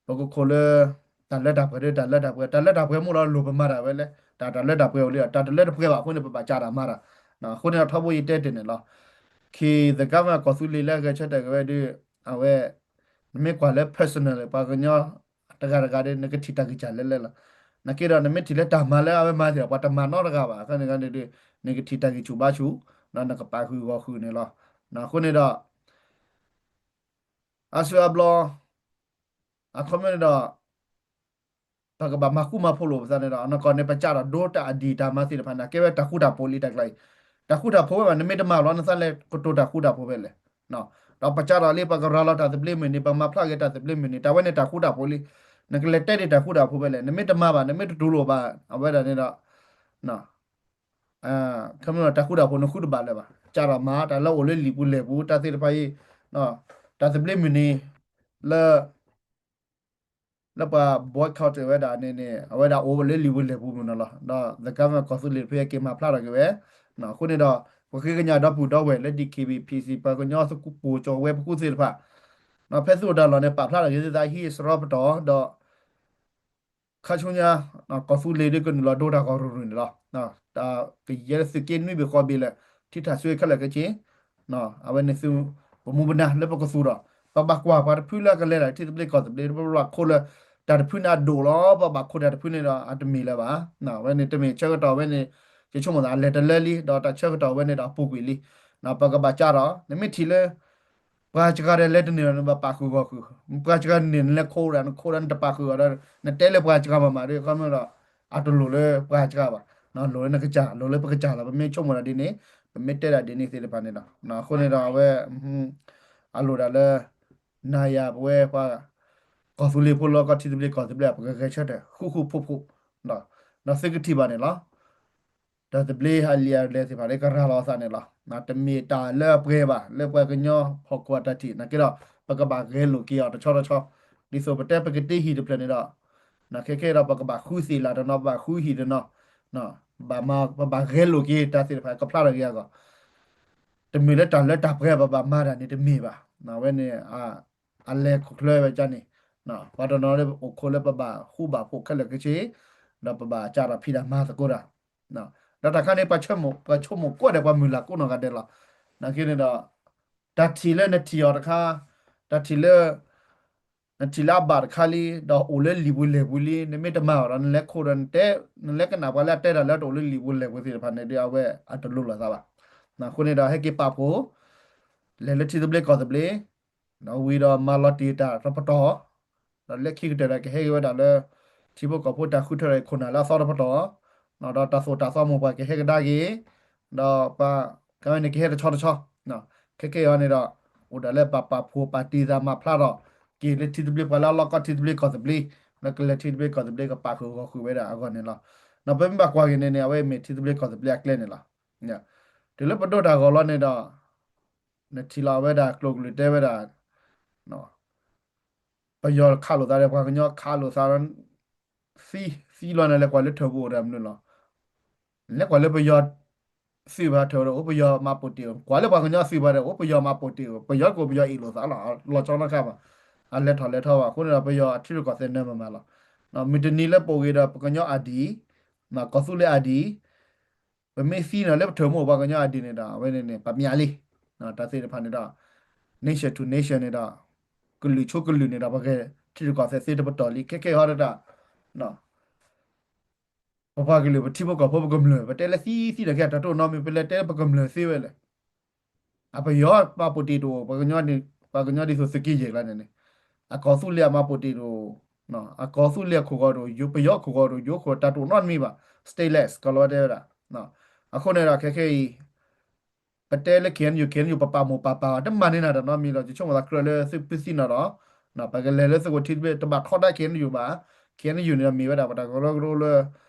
ပကခိးလၢ တၢ်လၢတၢ်ပှဲၤဒီး တၢ်လၢတၢ်ပှဲၤ တၢ်လၢတၢ်ပှဲၤမ့ၢ်လီၤ လိၣ်ပမၤတၢ်ဝဲလဲၣ် တၢ်တၢ်လၢတၢ်ပှဲၤအိၣ်လံဒီး တၢ်တလၢတပှဲၤဘၣ်အဃိန့ၣ် ပဘၣ်ကးတၢ်မၤတၢ် အဃိန့ၣ်ဒီးထီဘိယတဲတ့ၢ်န့ၣ်လီၤ ခ့ the government ကီၢ်သူလ့ၤလၢအဂဲၤဆၢထၢၣ်က့ၤဝဲဒီး အဝဲ နမ့ၢ်ကွၢ်လၢ personal ပှၤကညီ တဂၤတဂၤဒီး နကထံၣ်တၢ်ဂံၢ်စၢ်လဲၣ်လဲၣ်လီၤ နာ်က့ဒီး နမ့ၢ်ထံၣ်လၢတၢ်မၤလၢအဝဲမၤသ့ၣ်ဒီး ပှၤတမၤနီတဂၤဘၣ် အခါန့ၣ်ဒီး နကထံၣ်တၢ်ဂံၢ်ဆူၣ်ဘါဆူၣ် ဒီးနကပာ်ဃုာ်ဂီၢ်ဃုာ်န့ၣ်လီၤ အဃိန့ၣ်ဒီး အါစုအါဘျီ အခီပညီန့ၣ်ဒီး ပကဘၣ်မၤဃူမၤဖိးလိာ်ပသးန့ၣ်ဒီး အနီၢ်ကီၢ်န့ၣ် ပကးထီၣ်ဒိတၢ်အဒံၣ်တၢ်မၤသ့ၣ်တဖၣ်န့ၣ် ကဲဝဲတၢ်ဃူတၢ်ဖိးလံတၢ်ကျါအံၤ တၢ်ဃူတၢ်ဖိးဝဲဘၣ် နမ့ၢ်တမၤလီၤ နသးလဲၤကတိၤတၢ်ဃူတၢ်ဖိးဖဲလဲၣ် ဒီးပကးထီၣ်လံ ပကရၤလီၤတၢ်သဘျ့မုၢ်နံၤ ပမၤဖျါက့ၤတၢ်သဘျ့မုၢ်နံၤ တၢ်ဝဲန့ၣ်တၢ်ဃူတၢ်ဖိးလံ နကလဲၤတဲဒံးတၢ်ဃူတၢ်ဖိးဖဲလဲၣ် နမ့ၢ်တမၤဘၣ် နမ့ၢ်တတူၢ်လိာ်ဘၣ် အဝဲဒၣ်န့ၣ်ဒီး ခီပညီတၢ်ဃူတၢ်ဖိးနဃူတဘၣ်လၢၤဘၣ် ကးထီၣ်မၤတၢ်လၢအိၣ်လၢလံာ်ပူၤလဲၢ်ပူၤ တၢ်သ့ၣ်တဖၣ်အံၤ တၢ်သဘျ့မုၢ်နံၤ လၢ လၢပှၤ boycott ဝဲဒၣ်န့ၣ်န့ၣ် အဝဲဒၣ်အိၣ်လၢလံာ်ပူၤလဲၢ်ပူၤမ့ၢ်နီၤလီၤ ဒီး the government ကီၢ်သူလ့ၤတဖုက့ၤမၤဖျါထီၣ်က့ၤဝဲ အဃိန့ၣ်ဒီး ပဃ့ကညးဒီပုၢ်ဒီဝဲၢ်လၢ ဒီး DKBA PC ပှၤကညီသကိးပိာ်ကၠီၤဝဲပကူသ့ၣ်တဖၣ် ဖဲသုးအိၣ်တၢ်လီၢ်န့ၣ် ပာ်ဖျါထီၣ်က့ၤသုသးဟံးစရီပတီၢ်ဒီး ခါဆူညါ ကီၢ်သူလ့ၤဒ်ကနုာ်လီၤဒိတၢ်ဂီၤရူၤရူၤန့ၣ်လီၤ. တၢ်ကယဲၢ်သုးက့နွံဘ့ၣ်ဃီဘ့ၣ်လၢ ထံထၣ်ဆူခဲလၢာ်ခဲဆ့ အဝဲန့ၣ်သု ပမူပနၢ်လၢပကသူၣ်ဒီး ပဘၣ်ကွၢ်ပှၤတဖုလၢကလဲၤတၢ်ထံသဘျ့ကီၢ်သဘျ့ ပဘၣ်ခိးလၢ တၢ်တဖုန့ၣ်အဒိၣ်လီၤ. ပဘၣ်ခိးတၢ်တဖုန့ၣ်ဒီး အတမ့ၢ်လၢၤဘၣ်. အဝဲန့ၣ်တမ့ၢ်ဆၢကတီၢ်ဝဲန့ၣ် ယဆိကမိၣ်သးအလဲၤတလၢလံ ဒီးတၢ်ဆၢကတီၢ်ဝဲန့ၣ်ဒီးအပူၤကွံာ်လံ. ပကဘၣ်ကးဒီး နမ့ၢ်ထံၣ်လၢ ပှၤစှၤဒီးလဲၤတန့ၢ်ဒီး နဘၣ်ပာ်ဃုာ်ဂီၢ်ဃုာ်, ပှၤစှၤန့ၣ် နလဲၤခိးဒီး နခိးဒီးနတပာ်ဃုာ်အီၤဒီး နတဲလၢပှၤစှၤမၤမးဒီး ခီမ့ၢ်ဒီး အတလိၣ်လၢပှၤစှၤဘၣ်, လိၣ်လၢနကစၢ် လိၣ်လၢပကစၢ်လီၤ. ပမ့ၢ်ဆိကမိၣ်ဒၣ်ဒ်န့ၣ် ပမ့ၢ်တဲဒၣ်ဒ်န့ၣ်သ့ၣ်တဖၣ်န့ၣ်ဒီး အဃိန့ၣ်ဒီးအဝဲ အလိၣ်ဒၣ်လၢ နၤယၤပဝဲပှၤ ကီၢ်သူလ့ၤဖိလီၤကီၢ်ထံသဘျ့ကီၢ်သဘျ့ ပကဂဲၤဆၢထၢၣ် ဃူဃူဖိးဖိး ဒီးသုကထံၣ်ဘၣ်န့ၣ်လီၤ. တၢ်သဘျ့အလံာ်အလဲၢ်သ့ၣ်တဖၣ်လၢကရၤလီၤအသးန့ၣ်လီၤ. တမ့ၢ်တၢ်လၢအပှဲၤဘၣ် လၢပှၤကညီဖီၣ်ခိၣ်အတၢ်ထံၣ် နာ်က့ဒီး ပကဘၣ်ဂဲၤလိာ်က့ၤအီၤတဆီတဆီ, ဒ်သိးပတဲပကတ့ဟံၣ်တဖျၢၣ်န့ၣ်ဒီး ခဲခဲဒီးပကဘၣ်ဃုသ့ၣ်လၢ်တနီၤ ပဘၣ်ဃုဟံၣ်တနီၤ, ဘၣ်မၤ ပဘၣ်ဂဲၤလိာ်က့ၤတၢ်သ့ၣ်တဖၣ် ကဖျါထီၣ်က့ၤအဂီၢ် တမ့ၢ်လၢတၢ်လၢတၢ်ပှဲၤပဘၣ်မၤတၢ်န့ၣ်တမ့ၢ်ဘၣ်. အဝဲန့ၣ် အလဲၤခိၣ်ချၢဝဲကန့ၣ် ပှၤတနီၤလၢအိၣ်ခိးလၢပဘၣ်ဃူဘၣ်ဖိးခဲလၢာ်ခဲဆ့ ဒီးပဘၣ်ကးထီၣ်ဖံးတၢ်မၤသကိးတၢ် ဒီးတၢ်ခါန့ၣ် ပှၤဆိကမိၣ်ကွၢ်ဒီးပှၤမုၢ်လၢ်ကိးနီၢ်ဂၤဒဲးလီၤ. နာ်က့န့ၣ်ဒီး တၢ်ထံၣ်လၢနထံၣ်အီၤတခါ, တၢ်ထံၣ်လၢ နထံၣ်လၢအဘၣ်တခါလံ ဒီးအိၣ်လၢလံာ်ပူၤလဲၢ်ပူၤလံ နမ့ၢ်တမၤအီၤဒီး နလဲၤခိးဒီးနတဲ နလဲၤကနၣ်ပှၤလၢအတဲတၢ်လၢတအိၣ်လၢလံာ်ပူၤလဲၢ်ပူၤသ့ၣ်တဖၣ်န့ၣ်ဒီး အဝဲအတလိၣ်လီၤသးဘၣ်. အဃိန့ၣ်ဒီး ဟဲက့ၤပာ်ဖှိၣ် လဲၤလၢထံသဘျ့ကီၢ်သဘျ့ ဒီးဝံၤဒီးမၤလီၤတံၢ်တၢ်တပတီၢ်, ဒီးလၢခံကတၢၢ်ဒီးကဟဲက့ၤဝဲဒၣ်လၢ ထံဖိကီၢ်ဖိတၢ်ဃုထၢထီၣ်ခိၣ်နၢ်လၢအသီတပတီၢ်, ဒီးတၢ်သိၣ်တၢ်သီမိၢ်ပှၢ်ကဟဲကဒါက့ၤ, ဒီးပှၤ ကန့ၣ်ကဟဲတဆီတဆီ, ခဲကဲအံၤန့ၣ်ဒီး အိၣ်ဒၣ်လၢပပာ်ဖှိၣ်ပာ်တံၢ်သးမၤဖျါထီၣ် က့ၤလၢထံသဘျ့ပှၤလၢအလီၢ်ကီၢ်ထံသဘျ့ကီၢ်သဘျ့, လၢကလဲၤထံသဘျ့ကီၢ်သဘျ့ကပာ်ဃုာ်ဂီၢ်ဃုာ်ဝဲဒၣ်အဂီၢ်န့ၣ်လီၤ. ဒီးပမ့ၢ်ဘၣ်ကွၢ်က့ၤန့ၣ်န့ၣ် အဝဲမ့ၢ်ထံသဘျ့ကီၢ်သဘျ့အကျဲန့ၣ်လီၤ. တုၤလၢပဒိတၢ်ဂီၤလီၤန့ၣ်ဒီး နထံၣ်လီၤအဝဲဒၣ်ကျိၤကလုာ်တဲဝဲဒၣ် ပယီၤခးလိာ်သးဒီးပှၤကညီခးလိာ်သးဒီး သံ သံလီၤန့ၣ် လဲၤကွၢ်လၢထၢၣ်ပူၤအိၣ်ဒီးမနုၤလီၤ. လဲၤကွၢ်လၢပယီၤသုးပှၤထၢၣ်ဒီး အိၣ်ပယီၤမၤပိာ်တ့ၢ်အိၣ်, ကွၢ်လၢပှၤကညီသုးပှၤဒီး အိၣ်ပယီၤမၤပိာ်တ့ၢ်အိၣ်, ပယီၤကအိၣ်ပယီၤအ့ၣ်လိာ်သးလီၤ, လီၤဆီနီတခါဘၣ်. အလဲၤထီၣ်လဲၤထီဘၣ် အဃိန့ၣ်ဒီး ပယီၤအထံရူၢ်ကီၢ်သဲးနၢမၤမၤလီၤ. မုၢ်တနံၤလၢပအိၣ်ဂ့ၤဒီး ပကညီအဒံၣ်, ကီၢ်သူလ့ၤအဒံၣ် ပမ့ၢ်သံန့ၣ်လၢပထၢၣ်မ့ၢ်အိၣ်ပှၤကညီအဒံၣ်န့ၣ်ဒီး အဝဲန့ၣ်န့ၣ် ပမျးလံ. တၢ်သ့ၣ်တဖၣ်န့ၣ်ဒီး nation to nation န့ၣ်ဒီး ကလုာ်ဆိကလုာ်န့ၣ်ဒီး ပဂဲၤထံရူၢ်ကီၢ်သဲးသ့တပတီၢ်လံ. ခဲကဲဟီဒၣ်တၢ် ပပှၤကလုာ်ပထံဖိကီၢ်ဖိပကမျၢၢ် ပတဲလၢသံသံဒီးကဲတၢ်တိၢ်နီတမံၤ ပလဲၤတဲလၢပကမျၢၢ်သ့ဝဲလဲၣ်. အပယီၤမၤပိာ်တ့ၢ်တအိၣ် ပှၤကညီဒ်သိးသုးက့ယဲၢ်ကျါန့ၣ်န့ၣ် အကီၢ်သူလ့ၤအမၤပိာ်တ့ၢ်တအိၣ်, အကီၢ်သူလ့ၤအခိၣ်ဂီၤတအိၣ် ပယီၤခိၣ်ဂီၤတအိၣ် ယိၤခိၣ်တၢ်တိၢ်နီတမံၤဘၣ် stateless ကီၢ်လီၤဝဲတဲဝဲဒၣ်. အဃိန့ၣ်ဒီးခဲခဲအံၤ ပတဲလၢ KNU KNU ပပာ်မိၢ်ပာ်ပၢ် တမၤန့ၢ်နၤတနီတမံၤလီၤ. ယဆိကမိၣ်သးကြၢးလၢသုပသံနီၢ်ဒီး ပကလဲၤလၢသုးခိၣ်ထံသဘျ့ တဘၣ်ထီဒါ KNU ဘၣ်. KNU န့ၣ်ဒီးမ့ၢ်ဝဲဒၣ်ပတၢ်ကရၢကရိလၢ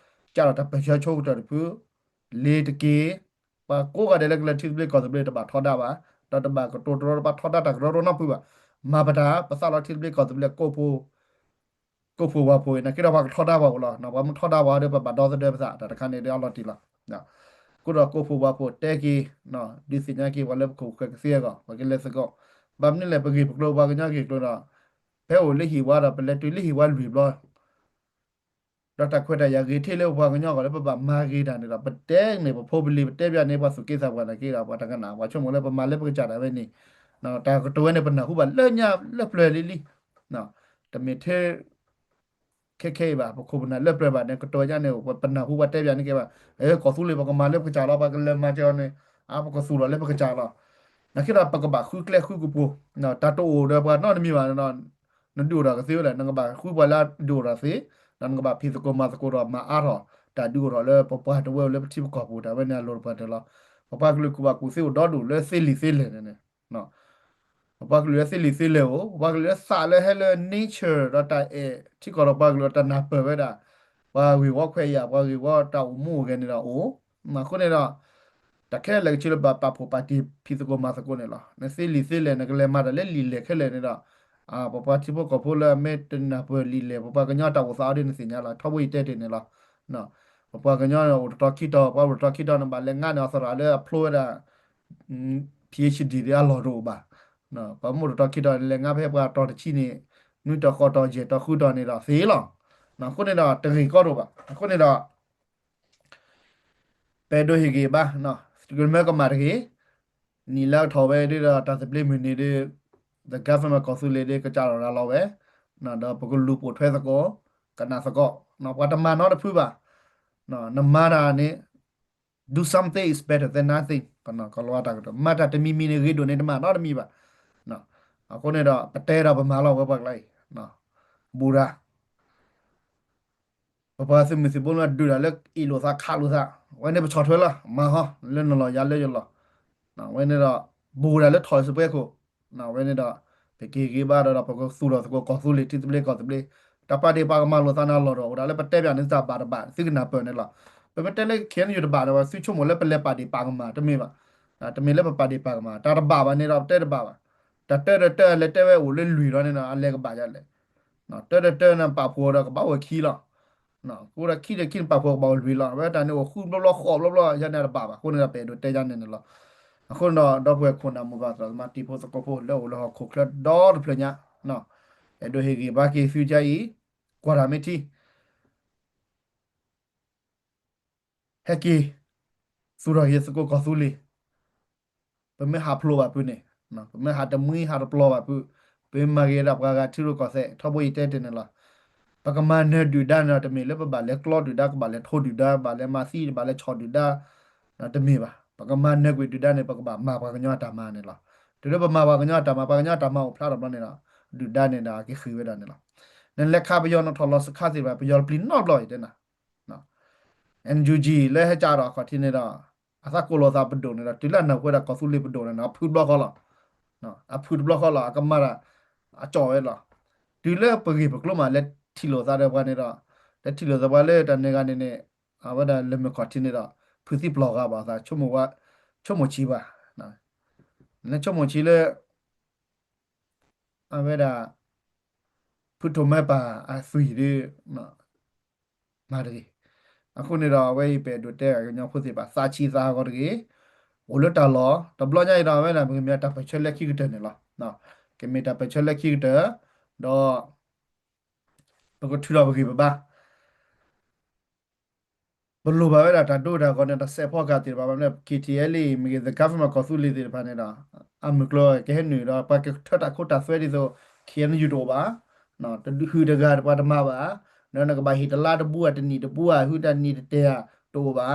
ကးထီၣ်တၢ်ပၢၢ်ဆၢဆိကတၢၢ်တဖု လ့ၤတက့ၢ်. ပှၤကိးဂၤဒဲးလၢကလဲၤထံသဘျ့ကီၢ်သဘျ့တဘၣ်ထီဒါဘၣ်, ဒီးတဘၣ်ကတိၤတရီတပါထီဒါတၢ်ကရၢကရိနီတဖုဘၣ်. မၤပတၢ် ပသးလီထံသဘျ့ကီၢ်သဘျ့ ကိးဖိ ကိးဖိဝးဖိအံၤ နာ်က့ဒီးပှၤကထီဒါပှၤအိၣ်လီၤ. ပှၤမ့ၢ်ထီဒါပှၤဒီး ပဘၣ်ဒီသဒၢပသး တၢ်တခါန့ၣ်ဒီးအလီၤတံၢ်လီၤ. ကိၣ်ဒီးကိးဖိဝါဖိတဲက့ၤ, ဒုးသ့ၣ်ညါက့ၤပှၤလၢပခိၣ်ပဃၢၤကသ့အဂီၢ် ပှၤကလဲၤသကိး, ဘၣ်မနုၤလဲၣ် ပဂ့ၢ်ပကျိၤပှၤကညီဂ့ၢ်ကျိၤဒီး ဖဲအိၣ်လၢဟံၣ်ဝါဒီး ပလဲၤတုၤလၢဟံၣ်ဝါလွံၢ်ဘျီ ဒီးတၢ်ခွဲးတၢ်ယာ်ဂ့ၤထီၣ်လၢပပှၤကညီအဂီၢ်လၢပဘၣ်မၤဂ့ၤတၢ်န့ၣ်ဒီး ပတဲန့ၣ်ပဖိပလံၤ ပတဲပျးန့ၣ် ပှၤသူၣ်က့သးပှၢ်နာ်က့ဒီး ပှၤတကနၣ် ပှၤဆိကမိၣ်လၢပမၤလၢပကစၢ်ဒၣ်ဝဲန့ၣ်, တၢ်ကတိၤဝဲန့ၣ် ပနၢ်ဟူဘၣ်လၢညါလၢပျၢၤလံလံ, တမ့ၢ်ထဲ ခဲခဲအံၤဘၣ် ပခိၣ်ပနၢ်လၢပျၢၤဘၣ်န့ၣ် ကတိၤဝဲညါန့ၣ် ပနၢ်ဟူပှၤတဲပျးန့ၣ်ကဲဘၣ်, ကီၢ်သူလ့ၤ ပကမၤလၢပကစၢ်လီၤ ပှၤကလဲၤမၤစၢၤအီၤန့ၣ် အါ ပကသူၣ်ထီၣ်လၢပကစၢ်လီၤ. နာ်က့ဒီး ပကဘၣ်ဃုကျဲဃုကပူၤ, တၢ်တအိၣ်ဒီးပှၤနီတမံၤဘၣ်, နဒုးအိၣ်ထီၣ်ကသ့ဝဲလဲၣ် နကဘၣ်ဃုပှၤလၢအဒုးအိၣ်ထီၣ်သ့, ဒီးနကဘၣ်ဖံးသကိးမၤသကိးဒီးမၤအါထီၣ် တၢ်ဒုးအိၣ်ထီၣ်လၢပပှၤတဝၢလၢပထံပကီၢ်ပူၤ တၢ်ဝဲန့ၣ်အလီၢ်တပှၤတၢၢ်လီၤ. ပပှၤကလုာ်ကူၣ်ဘၣ်ကူၣ်သ့အိၣ်ဒီဒူၣ်လၢသ့လံာ်သ့လဲၢ်န့ၣ် ပပှၤကလုာ်လၢသ့လံာ်သ့လဲၢ်အိၣ်, ပပှၤကလုာ်လၢသးလၢဟဲလၢ nature ဒီးတၢ်အဲၣ်ထံကီၢ်ဒီးပှၤကလုာ်ဒီးတၢ်နၢ်ပၢၢ်ဝဲဒၣ်, ပှၤဂ့ၢ်ဝီခွဲးယာ် ပှၤဂ့ၢ်ဝီတၢ်အိၣ်မူအိၣ်ဂဲၤန့ၣ်ဒီးအိၣ်, အဃိန့ၣ်ဒီး တၢ်ခဲလၢာ်ကဆ့လၢဘၣ်ပာ်ဖှိၣ်ပာ်တ့ၢ်ဖံးသကိးမၤသကိးန့ၣ်လီၤ. နသ့လံာ်သ့လဲၢ် နကလဲၤမၤတၢ်လၢလံာ်လဲၢ်ခဲလၢာ်န့ၣ်ဒီး ပပှၤထံဖိကီၢ်ဖိလၢအမ့ၢ်တနၢ်ပၢၢ်လံာ်လဲၢ် ပပှၤကညီတၢ်အိၣ်သးအီၤဒ်နသ့ၣ်ညါလီၤ ထီဘိယတဲတ့ၢ်န့ၣ်လီၤ. ပပှၤကညီန့ၣ်အိၣ်တတီၤခံတီၤ ပှၤအိၣ်တတီၤခံတီၤ နဘၣ်လဲၤငါန့ၣ်အသရၣ်လၢအဖျိဝဲဒၣ် PhD ဒ်အလီၢ်တအိၣ်ဘၣ်. ပှၤမ့ၢ်အိၣ်တတီၤခံတီၤ လဲၤငါဖဲပှၤတီၤတဆံန့ၣ် နွံတီၤဃိးတီၤယဲၢ်တီၤဃုတီၤန့ၣ်ဒီးသ့လီၤ. အဃိန့ၣ်ဒီးတဂ့ၤကီတအိၣ်ဘၣ်. အဃိန့ၣ်ဒီး ပအဲၣ်ဒိးဟ့ၣ်ဂံၢ်ဘါ, တကမၢကမၣ်တဂ့ၤ, နံၣ်လၢကထီၣ်ဝဲဒ်ဒီးတၢ်သဘျ့မုၢ်နံၤဒ် the government ကီၢ်သူလ့ၤဒ်ကစးထီၣ်ရၤလီၤဝဲ, ဒီးပကလူၤပိာ်ထွဲသကိး, ကနၣ်သကိး, ပှၤတမၤနီတဖုဘၣ်. နမၤတၢ်န့ၣ် do something is better than nothing ကီၢ်လီၤတၢ်ကတိၤ မၤတၢ်တမံၤမံၤန့ၣ် ဂ့ၤဒိၣ်န့ၣ်တမၤနီတမံၤဘၣ်. အဃိန့ၣ်ဒီး ပတဲဒီးပမၤလီၤဝဲပှၤကျါအံၤ, ဘူးဒၣ် ပပှၤသုးမုၢ်သံၣ်ဘိလၢဒုးတၢ်လၢအ့ၣ်လိာ်သးခးလိာ်သး, ဝဲန့ၣ်ပဆီၣ်ထွဲလီၤ မၤဟီ လၢနလီၢ်ယၤလၢယလီၢ်, ဝဲန့ၣ်ဒီး ဘူးဒၣ်လၢထီၣ်စပွဲခိၣ်, ဝဲန့ၣ်ဒီး ပက့ၤဂ့ၤဘၣ်ဒီး ပကသူၣ်ထီၣ်သကိးကီၢ်သူလ့ၤထံသဘျ့ကီၢ်သဘျ့, တၢ်ပာ်ဒ့ၣ်ပာ်ကမၣ်လိာ်သးန့ၣ်အလီၢ်တအိၣ်ဒၣ်လၢပတဲပျးန့ၣ် တၢ်ဘၣ်တဘၣ် သုကနၢ်ပၢၢ်န့ၣ်လီၤ. ပမ့ၢ်တဲလၢ KNU တဘၣ်ဒီး သုဆိကမိၣ်လၢပလဲၤပာ်ဒ့ၣ်ပာ်ကမၣ် တမ့ၢ်ဘၣ်. တမ့ၢ်လၢပပာ်ဒ့ၣ်ပာ်ကမၣ် တၢ်တဘၣ်ဘၣ်န့ၣ်ဒီး ပတဲတဘၣ်ဘၣ်. တၢ်တၢတၢလဲၤတဲဝဲအိၣ်လၢလွံၢ်လီၤန့ၣ်ဒီး အလဲၤကဘၣ်ယၤလဲၣ်. တၢတၢန့ၣ်ပာ်ဖှိၣ်ဒီးကဘၣ်အိၣ်ဝဲခံလီၤ. ကိးဒီးခံဒီးခံန့ၣ် ပာ်ဖှိၣ်ကဘၣ်အိၣ်လွံၢ်လီၤ. အဝဲတၢ်န့ၣ်အိၣ်ဃုဘျီဘျီဃိးဘျီဘျီ ယၤန့ၣ်တဘၣ်ဘၣ်. အဃိန့ၣ်ဒီး ပအဲၣ်ဒိးတဲယၤန့ၣ်န့ၣ်လီၤ. အဃိန့ၣ်ဒီး ဒီပုၢ်ဝဲၢ်ခိၣ်နၢ်မိၢ်ပၢ်သရၣ်သမါတံၤဖိသကိးဖိလၢအိၣ်လၢဟီၣ်ခိၣ်ချၢဒီတဖျၢၣ်ညါ, အဲၣ်ဒိးဟ့ၣ်ဂံၢ်ဘါက့ၤသုကအံၤ, ကွၢ်တၢ်မ့ၢ်ထံ ဟဲက့ၤ သူၣ်ထီၣ်က့ၤသကိးကီၢ်သူလ့ၤ, ပမ့ၢ်ဟးဖျိးဘၣ်ဖုးန့ၣ်, ပမ့ၢ်ဟးတမှံဟးတပျီၤဘၣ်ဖုး, ပမ့ၢ်မၤဂ့ၤဒၣ်ပှၤဂၤထံရူၢ်ကီၢ်သဲး ထီဘိယတဲတ့ၢ်န့ၣ်လီၤ. ပကမၤနၢၤဒုၣ်ဒါန့ၣ်ဒီး တမ့ၢ်လၢပဘၣ်လဲၤကျီဒုၣ်ဒါ ကဘၣ်လဲၤထိးဒုၣ်ဒါ ဘၣ်လဲၤမၤသံ ဘၣ်လဲၤဆီၣ်ဒုၣ်ဒါ တမ့ၢ်ဘၣ်. ပကမၤနၢၤကွံာ်ဒုၣ်ဒါန့ၣ် ပကဘၣ်မၤပှၤကညီအတၢ်မၤန့ၣ်လီၤ. တုၤလၢပမၤပှၤကညီအတၢ်မၤ ပှၤကညီအတၢ်မၤအိၣ်ဖျါထီၣ်ဘျီန့ၣ်ဒီး ဒုၣ်ဒါန့ၣ်ဒီးက့ၤဃ့ၢ်ဝဲဒၣ်န့ၣ်လီၤ. နလဲၤခးပယီၤ နထီၣ်လီၤစခါသ့ၣ်တဖၣ် ပယီၤပျံၤနီတဘျီအံၤတဲနၤ NUG လၢဟဲကၠးဒီးအခီၣ်ထံးန့ၣ်ဒီး အသးကိးလိာ်သးပဒိၣ်န့ၣ်ဒီး တုၤလၢအနၢ်ဟူဝဲဒၣ်ကီၢ်သူလ့ၤပဒိၣ်န့ၣ်ဒီး အဖုတဘျီဃီလီၤ. အဖုတဘျီဃီလီၤ အကမၤတၢ် အကၠီၣ်ဝဲလီၤ. တုၤလၢပဂ့ၢ်ပကျိၤမး လဲၤထံၣ်လိာ်သးဒီးပှၤန့ၣ်ဒီး လဲၤထံၣ်လိာ်သးပှၤလၢတၢ်န့ၣ်ဂၤန့ၣ်န့ၣ် အဝဲဒၣ်လၢမုၢ်ခီၣ်ထံးန့ၣ်ဒီး ဖုးသံပျီၢ်ဂၤဘၣ်သး ဆိကမိၣ်ဆံးဘၣ်. နဆိကမိၣ်ဆံးလၢ အဝဲဒၣ် ဖုးထီၣ်မ့ၢ်ပာ်အသွံၣ်ဒီး မၤတဂ့ၤ. အဃိန့ၣ်ဒီး အဝဲအံၤပအဲၣ်ဒိးတဲကညီဖိသ့ၣ်တဖၣ် သးဆံးသးဟးဂီၤတဂ့ၤ. အိၣ်လၢတၢ်လီၢ် တဘျီညါအံၤဒီး အဝဲဒၣ်ပကမ့ၢ်တၢ်ပၢၢ်ဆၢလၢခံကတၢၢ်န့ၣ်လီၤ. ကမ့ၢ်တၢ်ပၢၢ်ဆၢလၢခံကတၢၢ် ဒီး ပကထုးထီၣ်ပဂံၢ်ပဘါ ပလိၣ်ဘၣ်ဝဲဒၣ်တၢ်ဒိတၢ်ဂီၤန့ၣ် တစဲးဖီကၤသ့ၣ်တဖၣ်ဘၣ်မ့ၢ် KTLA မ့ၢ်ဂ့ၤ the government ကီၢ်သူလ့ၤသ့ၣ်တဖၣ်န့ၣ်ဒီး အမုၢ်ကျိၤကဟဲနုာ်ဒီး ပှၤကထၢတၢ်ခိတၢ်သွဲဒ်သိး KNU တအိၣ်ဘၣ်. တဟုၣ်တဂၤပှၤတမၤဘၣ်. ဒီးနကဘၣ်ဟ့ၣ်တလါတဘူဧါ တနံၣ်တဘူဧါ ဟုတၢ်နံၣ်တတဲာ်ဧါ တအိၣ်ဘၣ်.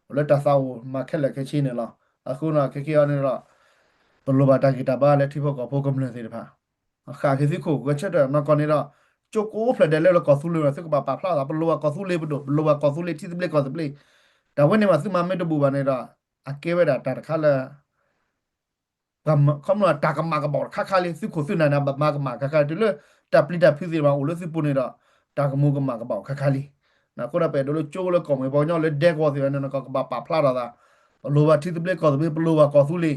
အိၣ်လၢတၢ်သးအိၣ်မၤခဲလၢာ်ခဲဆ့န့ၣ်လီၤ. အဃိန့ၣ် ခဲကနံၣ်အံၤန့ၣ်ဒီး ပလိၣ်ဘၣ်တၢ်ဂံၢ်တၢ်ဘါလၢထံဖိကီၢ်ဖိကမျၢၢ်သ့ၣ်တဖၣ် ဃၣ်က့ၤသုခိၣ်ဂဲၤဆၢထၢၣ်နီၢ်ကီၢ်န့ၣ်ဒီး ကၠိကိးဖျၢၣ်ဒဲးလၢလၢကီၢ်သူလ့ၤ သုကဘၣ်ပာ်ဖျါသး ပလိၣ်ဘၣ်ကီၢ်သူလ့ၤပဒိၣ် ပလိၣ်ဘၣ်ကီၢ်သူလ့ၤထံသဘျ့ကီၢ်သဘျ့. တၢ်ဝဲန့ၣ်မး သုမၤမ့ၢ်တဘူၣ်ဘၣ်န့ၣ်ဒီး အကဲဝဲဒၣ်တၢ်တခါလၢ ခီဖျိတၢ်ကမၣ်ကဘၣ်အိၣ်တခါခါလံ သုခိၣ်သုနၢ်န့ၣ် ဘၣ်မၤကမၣ်ခါခါလံ တုၤလၢတၢ်ပျံၤတၢ်ဖုးသ့ၣ်တဖၣ်အိၣ်လၢသုပူၤန့ၣ်ဒီး တၢ်ကမူၤကမၣ်ကဘၣ်အိၣ်ခါခါလံ. အဃိဒီးပအဲၣ်ဒိးလၢကၠိလၢကီၢ်မှံၤပှၤကညီလၢဒဲကဝီၤသ့ၣ်တဖၣ်န့ၣ် ကဘၣ်ပာ်ဖျါထီၣ်သး ပလိၣ်ဘၣ်ထံသဘျ့ကီၢ်သဘျ့ ပလိၣ်ဘၣ်ကီၢ်သူလ့ၤ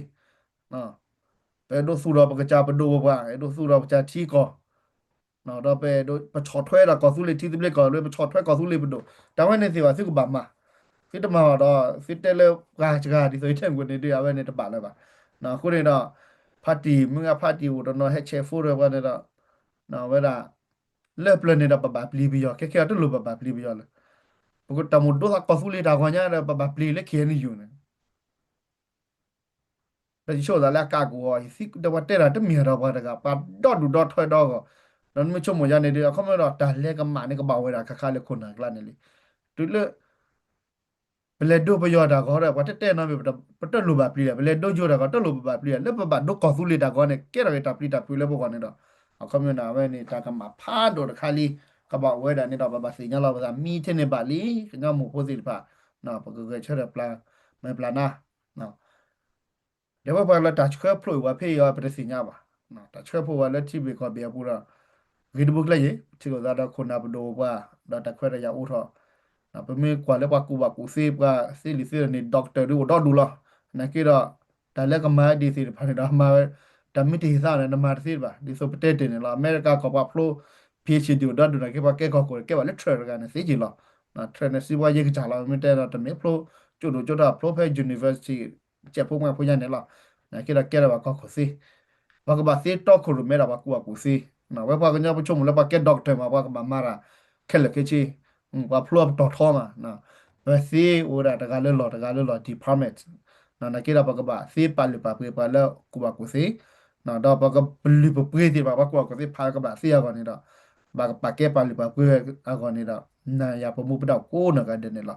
ပအဲၣ်ဒိးသူၣ်ထီၣ်ပကစၢ်ပဒိၣ်ပပှၢ် အဲၣ်ဒိးသူၣ်ထီၣ်ပကစၢ်ထံကီၢ် ဒီးပအဲၣ်ဒိးပဆီၣ်ထွဲဒၣ်ကီၢ်သူလ့ၤထံသဘျ့ကီၢ်သဘျ့ ပဆီၣ်ထွဲကီၢ်သူလ့ၤပဒိၣ် တၢ်ဝဲန့ၣ်သ့ၣ်တဖၣ်သုကဘၣ်မၤ. သု သုတမၤအီၤဒီး သုတဲလၢပှၤစှၤ ဒ်သိးယတဲမုၢ်န့ၣ်ဒီး အဝဲန့ၣ်တဘၣ်လၢၤဘၣ်. အဃိန့ၣ်ဒီး ဖါတံၢ် မုၢ်ဂၤဖါတံၢ်အိၣ်တနီၤ ဟဲဆဲးဖိဒီးပှၤန့ၣ်ဒီး အဝဲဒၣ် လၢပျၢၤန့ၣ်ဒီး ပဘၣ်ပျံၤပယီၤ ခဲခဲအံၤတလိၣ်ပဘၣ်ပျံၤပယီၤလၢၤ. ပကတၢ်မိၣ်ဒိသးကီၢ်သူလ့ၤတၢ်ဂီၤညါဒီး ပဘၣ်ပျံၤလၢ ခ့ၣ်အဲၣ်ယူၣ်န့ၣ် ဒီးယဆိကမိၣ်သးလၢအကးကဝီၤ ယသံဒီးပှၤတဲတၢ်တမ့ၢ်ဒီးပှၤတဂၤ ပှၤဒီဒူၣ်ဒီထၢဒီဂီၢ်, ဒီးနမ့ၢ်ဆိကမိၣ်ယၤန့ၣ်ဒီး အခီပညီဒီး တၢ်လဲၤကမၣ်န့ၣ် ကဘၣ်ဝဲဒၣ်ခါခါလၢခိၣ်နၢ်ကျါန့ၣ်လံ. တုၤလၢ ပလဲၤဒိပယီၤတၢ်ဂီၤဒီး ပှၤတတဲနီတမံၤ ပတလိၣ်ဘၣ်ပျံၤဒီး ပလဲၤဒိယိၤတၢ်ဂီၤ တလိၣ်ပဘၣ်ပျံၤဒီး လၢပဘၣ်ဒိကီၢ်သူလ့ၤတၢ်ဂီၤန့ၣ် ကဲထီၣ်က့ၤတၢ်ပျံၤတၢ်ဖုးလၢပဂီၢ်န့ၣ်ဒီး အခီပညီန့ၣ် အဝဲန့ၣ် တၢ်ကမၣ်ဖးဒိၣ်တခါလံ ကဘၣ်အိၣ်ဝဲဒၣ်န့ၣ်ဒီး ပဘၣ်သ့ၣ်ညါလီၤပသး မံထဲန့ၣ်ဘၣ်လံ ကညီမိၢ်ဖိသ့ၣ်တဖၣ် ပကဂဲၤဆၢထၢၣ်ပျၢ်မဲာ်ပျၢ်နါ ဒီးဝဲပှၤလၢတၢ်ဆှၢဖျိးဝဲဖဲအံၤ ပတသ့ၣ်ညါဘၣ်. တၢ်ဆှၢဖျိးဝဲလၢထံဘ့ၣ်ကီၢ်ဘ့ၣ်အပူၤဒီး ဂ့ၤတဘိကျဲယ့ၣ် ပထံၣ်လိာ်သးဒီးခိၣ်နၢ်ပဒိၣ်ပှၤ ဒီးတၢ်ခွဲးတၢ်ယာ်အိၣ်ထီၣ်, ပမ့ၢ်ကွၢ်လၢပှၤကူၣ်ဘၣ်ကူၣ်သ့ ပှၤသ့လံာ်သ့လၢ်န့ၣ် doctor ဒုးအိၣ်ဒီဒူၣ်လီၤ. နာ်က့ဒီး တၢ်လၢကမၤဒ်သ့ၣ်တဖၣ်န့ၣ်ဒီး မၤဝဲ တၢ်မ့ၢ်တဟ့ၣ်သးန့ၣ် နမၤတသ့ဘၣ်. ဒ်သိးပတဲတ့ၢ်န့ၣ်လီၤ အမဲရကၤကီၢ်ပှၤဖျိ PhD အိၣ်ဒီဒူၣ်နာ်က့ ပှၤကဲကီၢ်ခိၣ် ကဲဘၣ်လၢ Trump တဂၤန့ၣ်သ့က့ၤလီၤ. Trump န့ၣ် စံးဘှါယဲကစၢ်လီၤ မ့ၢ်တဲဒီးတမ့ၢ်ဖျိ ကၠိဒိၣ်ကၠိထီၣ်ဖျိဖဲ university ကဲးဖိမွဲဖိညါန့ၣ်လီၤ. နာ်က့ဒီးကဲထီၣ်ဘၣ်ကီၢ်ခိၣ်သ့ ပှၤကဘၣ်သ့တီခိၣ်ရိၣ်မဲဒၣ်ပှၤကူၣ်ဘၣ်ကူၣ်သ့, ဝဲပှၤကညီပဆိကမိၣ်လၢပှၤကဲ doctor မး ပှၤကဘၣ်မၤတၢ်ခဲလၢာ်ခဲဆ့, ပှၤဖျိအပတီၢ်ထီမး, ပသ့အိၣ်ဝဲဒၣ်တဂၤလၢလီၢ်တဂၤလၢလီၢ် department, နာ်က့ဒီးပကဘၣ်သ့ပာ်လုၢ်ပာ်ပှ့ၤပှၤလၢကူၣ်ဘၣ်ကူၣ်သ့, ဒီးပကပလုၢ်ပပှ့ၤသ့ၣ်တဖၣ် ပှၤကူၣ်ဘၣ်ကူၣ်သ့ဖးကဘၣ်သ့အဂီၢ်န့ၣ်ဒီး ဘၣ်ကပာ်ကဲပာ်လုၢ်ပာ်ပှ့ၤအဂီၢ်န့ၣ်ဒီး နၤယၤပမူပဒါကိးနီၢ်ဂၤဒဲးန့ၣ်လီၤ.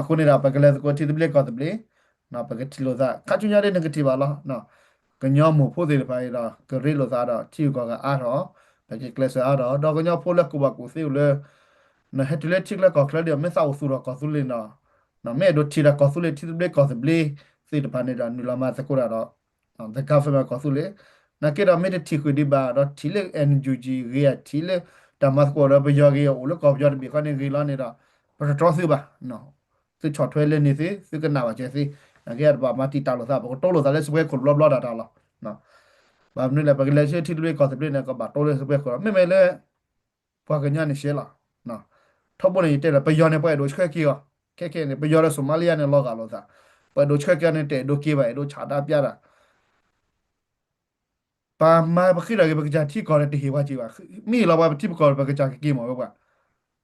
အဃိန့ၣ်ဒီး ပကလဲၤသကိးထံသဘျ့ကီၢ်သဘျ့ ပကထံၣ်လိာ်သး ခါဆူညါဒ်နကထံၣ်ဘၣ်လီၤ. ကညီမိၢ်ဖိသ့ၣ်တဖၣ်အံၤဒီး ကရ့လိာ်သးဒီးထံဂုၤကီၢ်ဂၤအါထီၣ်, ပကကျဲးစၢးအါထီၣ်, ဒီးကညီဖိလၢကူၣ်ဘၣ်ကူၣ်သ့အိၣ်လၢ နဟဲတုၤလၢထံချၢကီၢ်ချၢဒီး မ့ၢ်သးအိၣ်သူၣ်ထီၣ်ကီၢ်သူလ့ၤဒီး မ့ၢ်အဲၣ်ဒိးထံၣ်တၢ်ကီၢ်သူလ့ၤ ထံသဘျ့ကီၢ်သဘျ့သ့ၣ်တဖၣ်န့ၣ်ဒီး နုာ်လီၤမၤသကိးတၢ်ဒီး the government ကီၢ်သူလ့ၤ, နာ်က့ဒီးမ့ၢ်တထံၣ်ဃုာ်ဒံးဘၣ် ဒီးထံၣ်လၢ NUG ဂ့ၤဧါ ထံၣ်လၢတၢ်မၤသကိးဒီးပယီၤဂ့ၤ အိၣ်လၢကီၢ်ပယီၤတဘ့ၣ်ဃီန့ၣ်ဂ့ၤလီၤန့ၣ်ဒီး ပတတြီသုဘၣ်. သုဆီၣ်ထွဲလၢန့ၣ်သ့ သုကနၣ်ဘၣ်စၢၤသ့, နာ်က့တဘၣ်မၤတံာ်တာ်လိာ်သး ပကတိလိာ်သးလၢစပွဲခိၣ်တဘျီဘျီဒၣ်တၢ်လီၤ. ဘၣ်မနုၤလဲၣ် ပကလဲၤဆူထံသဘျ့ကီၢ်သဘျ့န့ၣ် ကဘၣ်တိလၢစပွဲခိၣ်လီၤ. မ့မ့ၢ်လၢ ပှၤကညီန့ၣ်ရှဲလီၤ. ထီဘိန့ၣ် ယတဲဒီး ပယီၤန့ၣ် ပှၤအဲၣ်ဒိးဆှၢက့ၤအီၤ, ခဲခဲန့ၣ် ပယီၤဒီး Somalia န့ၣ် လီၤဂာ်လိာ်သး, ပှၤအဲၣ်ဒိးဆှၢက့ၤအီၤန့ၣ် တအဲၣ်ဒိးက့ၤဘၣ် အဲၣ်ဒိးဆးဒါပျါတၢ် ပမၤပဃ့ထီၣ်က့ၤ ပကစၢ်ထံကီၢ်န့ၣ် တဟ့ၣ်ပှၤက့ၤဘၣ်. မ့ၢ်လီၤပှၤပထံပကီၢ် ပကစၢ်ကက့ၤမးဝဲပှၤ,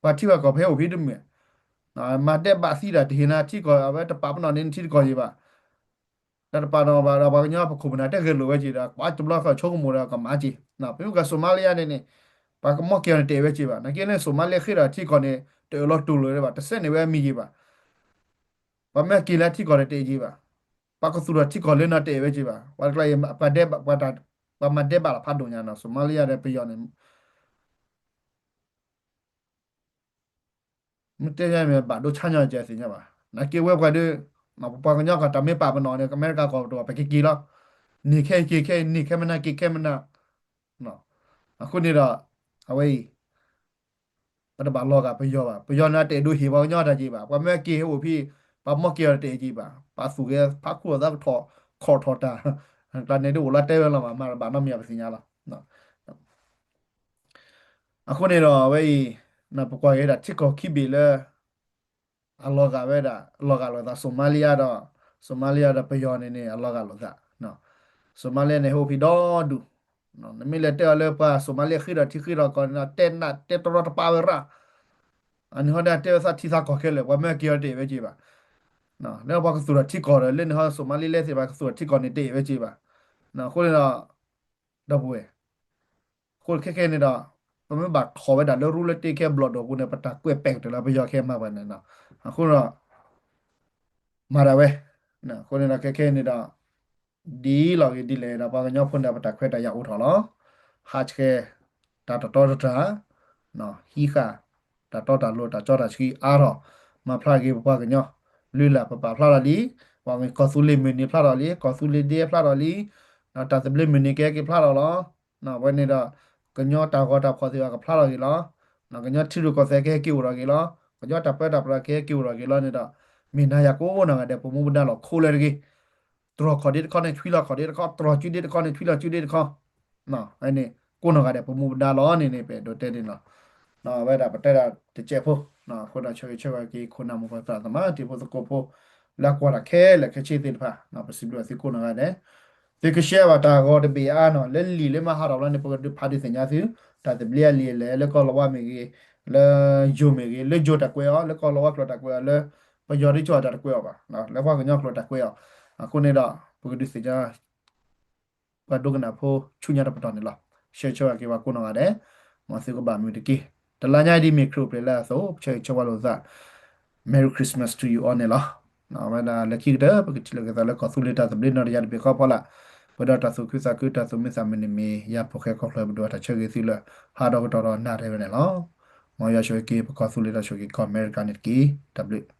ပှၤထံပှၤကီၢ်ဖဲအိၣ်ဖဲတမုာ်, မၤဒဲးဘးသံတၢ်တဟ့ၣ်နၤထံကီၢ် အဝဲတပာ်ပနီၣ်န့ၣ်နထံတကီၢ်ယံၤဘၣ်. တၢ်တပာ်နီၣ်ဘၣ်ဒီး ပှၤကညီပခိၣ်ပနၢ်တဲဂဲၤလိာ်ဝဲက့ၤဒီး ကွၢ်တဘျီဃီဆိကမိၣ်ဒီးကမၤက့ၤ, ပမ့ၢ်က Somalia န့ၣ်န့ၣ် ပှၤကမီၢ်က့ၤအီၤန့ၣ် တအဲၣ်ဝဲက့ၤဘၣ်. နာ်က့န့ၣ် Somalia ဃ့ထီၣ်ထံကီၢ်န့ၣ် တအၢၣ်လီၤတူၢ်လိာ်ဘၣ် တစဲးန့ၢ်ဝဲအမံၤက့ၤဘၣ်. ပှၤမၢက့ၤလၢထံကီၢ်န့ၣ် တအဲၣ်က့ၤဘၣ်. ပှၤကသူၣ်ထီၣ်ထံကီၢ်လၢနီၤ တအဲၣ်ဝဲက့ၤဘၣ်. ပှၤတကျါအံၤ ပှၤဒဲးဘး ပှၤမၤဒဲးဘးလီၤဖးဒိၣ်ညါနီၤ Somalia ဒီးပယီၤန့ၣ် မ့ၢ်တဲယါမ့ၢ်ဘၣ်ဒိဆါညီကဲသ့ၣ်ညါဘၣ်. နာ်က့ဝဲပှၤဒီး ပပှၤကညီကီၢ်တၢ်မ့ၢ်ပာ်ပနီၣ်န့ၣ် အမဲရကၤကီၢ်ပတဝၢ် ပကက့ၤလီၤ. န့ၢ်ခဲက့ၤခဲ န့ၢ်ခဲမနၤက့ၤခဲမနၤ. အဃိန့ၣ်ဒီး အဝဲအံၤ ပတဘၣ်လီၤဂာ်ပယီၤဘၣ်. ပယီၤန့ၣ် တအဲၣ်ဒိးဟ့ၣ်ပှၤကညီတၢ်က့ၤဘၣ်. ပှၤမၢက့ၤဟဲအိၣ်ဖဲ ပှၤမီၢ်က့ၤအီၤတအဲၣ်က့ၤဘၣ်. ပှၤသူၣ်ဂဲၤဖးခူၣ်အသးကထီၣ် ခီၣ်ထီၣ်တၢ် ကျါန့ၣ်ဒ်အိၣ်လီၤတဲဝဲလီၤမး မၤတဘၣ်နီတမံၤပသ့ၣ်ညါလီၤ. အဃိန့ၣ်ဒီးအဝဲအံၤ ပကွၢ်က့ၤဒၣ်ထံကီၢ်ခံဘ့ၣ်လၢ အလီၤဂာ်ဝဲဒၣ် အလီၤဂာ်လိာ်သး Somalia ဒီး Somalia ဒီးပယီၤန့ၣ်န့ၣ် အလီၤဂာ်လိာ်သး Somalia န့ၣ် ဟဲအိၣ်ဖဲဒီဒူၣ် နမ့ၢ်လဲၤတဲအီၤလၢပှၤ Somalia ဃ့ထီၣ်ထံဃ့ထီၣ်ကီၢ်န့ၣ် တဲနးတဲတရီတပါဝဲရၣ် အန့ၣ်ဟီဒၣ်တဲဝဲသးထံသးကီၢ်ခဲလၢာ် ပှၤမၢက့ၤအီၤတအဲၣ်ဝဲက့ၤဘၣ်. လၢပှၤကသူၣ်ထီၣ်ထံကီၢ်ဒီး လၢန့ၣ်ဟီ Somaliland သ့ၣ်တဖၣ်ကသူၣ်ထီၣ်ထံကီၢ်န့ၣ် တအဲၣ်ဝဲက့ၤဘၣ်. အဃိန့ၣ်ဒီး ဒီပုၢ်ဝဲၢ် အဃိခဲခဲန့ၣ်ဒီး ပမ့ၢ်ဘၣ်ထီၣ်ဝဲဒၣ်လၢရူလၢတ့ခဲဘျီၣ်ဒိၣ်ပူၤန့ၣ် ပတၢ်ကွဲးပဲာ်ကတၢၢ်လၢပယီၤခဲမၤပှၤန့ၣ်နီၤ. အဃိဒီး မၤဒၣ်ဝဲ အဃိန့ၣ်ဒီးခဲခဲန့ၣ်ဒီး ဒ်လီၤဂ့ၤဒ်လဲၣ်ဒီး ပှၤကညီဖိန့ၣ် ပတၢ်ခွဲးတၢ်ယာ်အိၣ်ထီၣ်လီၤ. ဟးဆှဲး တၢ်တတီတတြၢ် ဟံးဃာ် တၢ်တီတၢ်လိၤ တၢ်ကၠီတၢ်ဆှံအါထီၣ် မၤဖျါက့ၤပပှၤကညီ လုၢ်လၢ်ပပာ်ဖျါထီၣ်လံ. ပှၤကညီကီၢ်သူလ့ၤမုၢ်နံၤဖျါထီၣ်လံ ကီၢ်သူလ့ၤဒ့ဖျါထီၣ်လံ တၢ်သဘျ့မုၢ်နံၤကဟဲက့ၤဖျါထီၣ်လီၤ. အဝဲန့ၣ်ဒီး ကညီတၢ်ဂီၤတၢ်ဖီၣ်သ့ၣ်တဖၣ်ကဖျါထီၣ်က့ၤလီၤ. ကညီထံရူၢ်ကီၢ်သဲးကဟဲက့ၤအိၣ်ထီၣ်က့ၤလီၤ. ကညီတၢ်ပၢတၢ်ပြးကဟဲက့ၤအိၣ်ထီၣ်က့ၤလီၤန့ၣ်ဒီး မ့ၢ်နၤယၤကိးနီၢ်ဂၤဒဲး ပမူပဒါလီၤခိလၢတဂ့ၤ တြီၢ်ခီၣ်ဒ့တခီန့ၣ် ဆွံလီၤခီၣ်ဒ့တခီ တြီၢ်စုဒ့တခီန့ၣ် ဆွံလီၤစုဒ့တခီ န့ၣ် ကိးနီၢ်ဂၤဒဲး ပမူပဒါလီၤန့ၣ်န့ၣ် ပအဲၣ်ဒိးတဲန့ၣ်လီၤ. အဝဲဒၣ်ပတဲဒၣ်တစဲးဖိ အဃိဒီးဆၢဂ့ၤဆၢဝါက့ၤခိၣ်နၢ်မိၢ်ပၢ်သရၣ်သမါ တံၤဖိသကိးဖိ လၢအကွၢ်တၢ်ခဲလၢာ်ခဲဆ့သ့ၣ်တဖၣ် ပစံးဘျုးအသုကိးနီၢ်ဂၤဒဲး သုက share ဘၣ်တၢ်ဂီၤတဘ့ၣ်အါနီၤ လၢလံာ်လၢမၤဟးထီၣ်ဘျီန့ၣ် ပကဒုးဖးဒုးသ့ၣ်ညါသု တၢ်သဘျ့အလံာ်အလဲၢ် လၢကီၢ်လီၤဝါမ့ၢ်ဂ့ၤ လၢယိၤမ့ၢ်ဂ့ၤ လၢယိၤတၢ်ကွဲးအီၤ လၢကီၢ်လီၤဝါကျိာ်တၢ်ကွဲးအီၤ လၢပယီၤဒ်ကၠီၣ်တၢ်ကွဲးအီၤဘၣ် လၢပှၤကညီကျိာ်တၢ်ကွဲးအီၤ အဃိန့ၣ်ဒီး ပကဒုးသ့ၣ်ညါ ပှၤဒိကနၣ်ဖိဆူညါတပတီၢ်န့ၣ်လီၤ. ဆၢဂ့ၤဆၢဝါက့ၤပှၤကိးနီၢ်ဂၤဒဲး မ်သုကဘၣ်မုာ်တက့ၢ်. တလါညါအံၤဒ်မ့ၢ်ခရံာ်အိၣ်ဖျဲၣ်လၢအသိး ဆၢဂ့ၤဆၢဝါလိာ်သး Merry Christmas to you all န့ၣ်လီၤ. အဝဲဒၣ်လၢခံကတၢၢ် ပကထံၣ်လိာ်က့ၤသးလၢကီၢ်သူလ့ၤတၢ်သဘျ့နီၢ်တယၢ်တဘ့ၣ်ဃီဖီလာ် ပှဲၤဒီးတၢ်သူၣ်ခုသးခု တၢ်သူၣ်မံသးမုာ်န့ၣ်မ့ၢ် ယၤဖိၣ်ဃဲကီၢ်ချၢပဒိၣ်အတၢ်ဆၢဂ့ၤသုလၢ ဟးဒီးကတီၢ်ဒီးနၣ်ရံၣ်ဝဲန့ၣ်လီၤ. မ်ယွၤဆိၣ်ဂ့ၤက့ၤပကီၢ်သူလ့ၤဒီးဆိၣ်ဂ့ၤက့ၤကီၢ်အမဲရကၤန့ၣ်တက့ၢ်. တၢ်ဘျုး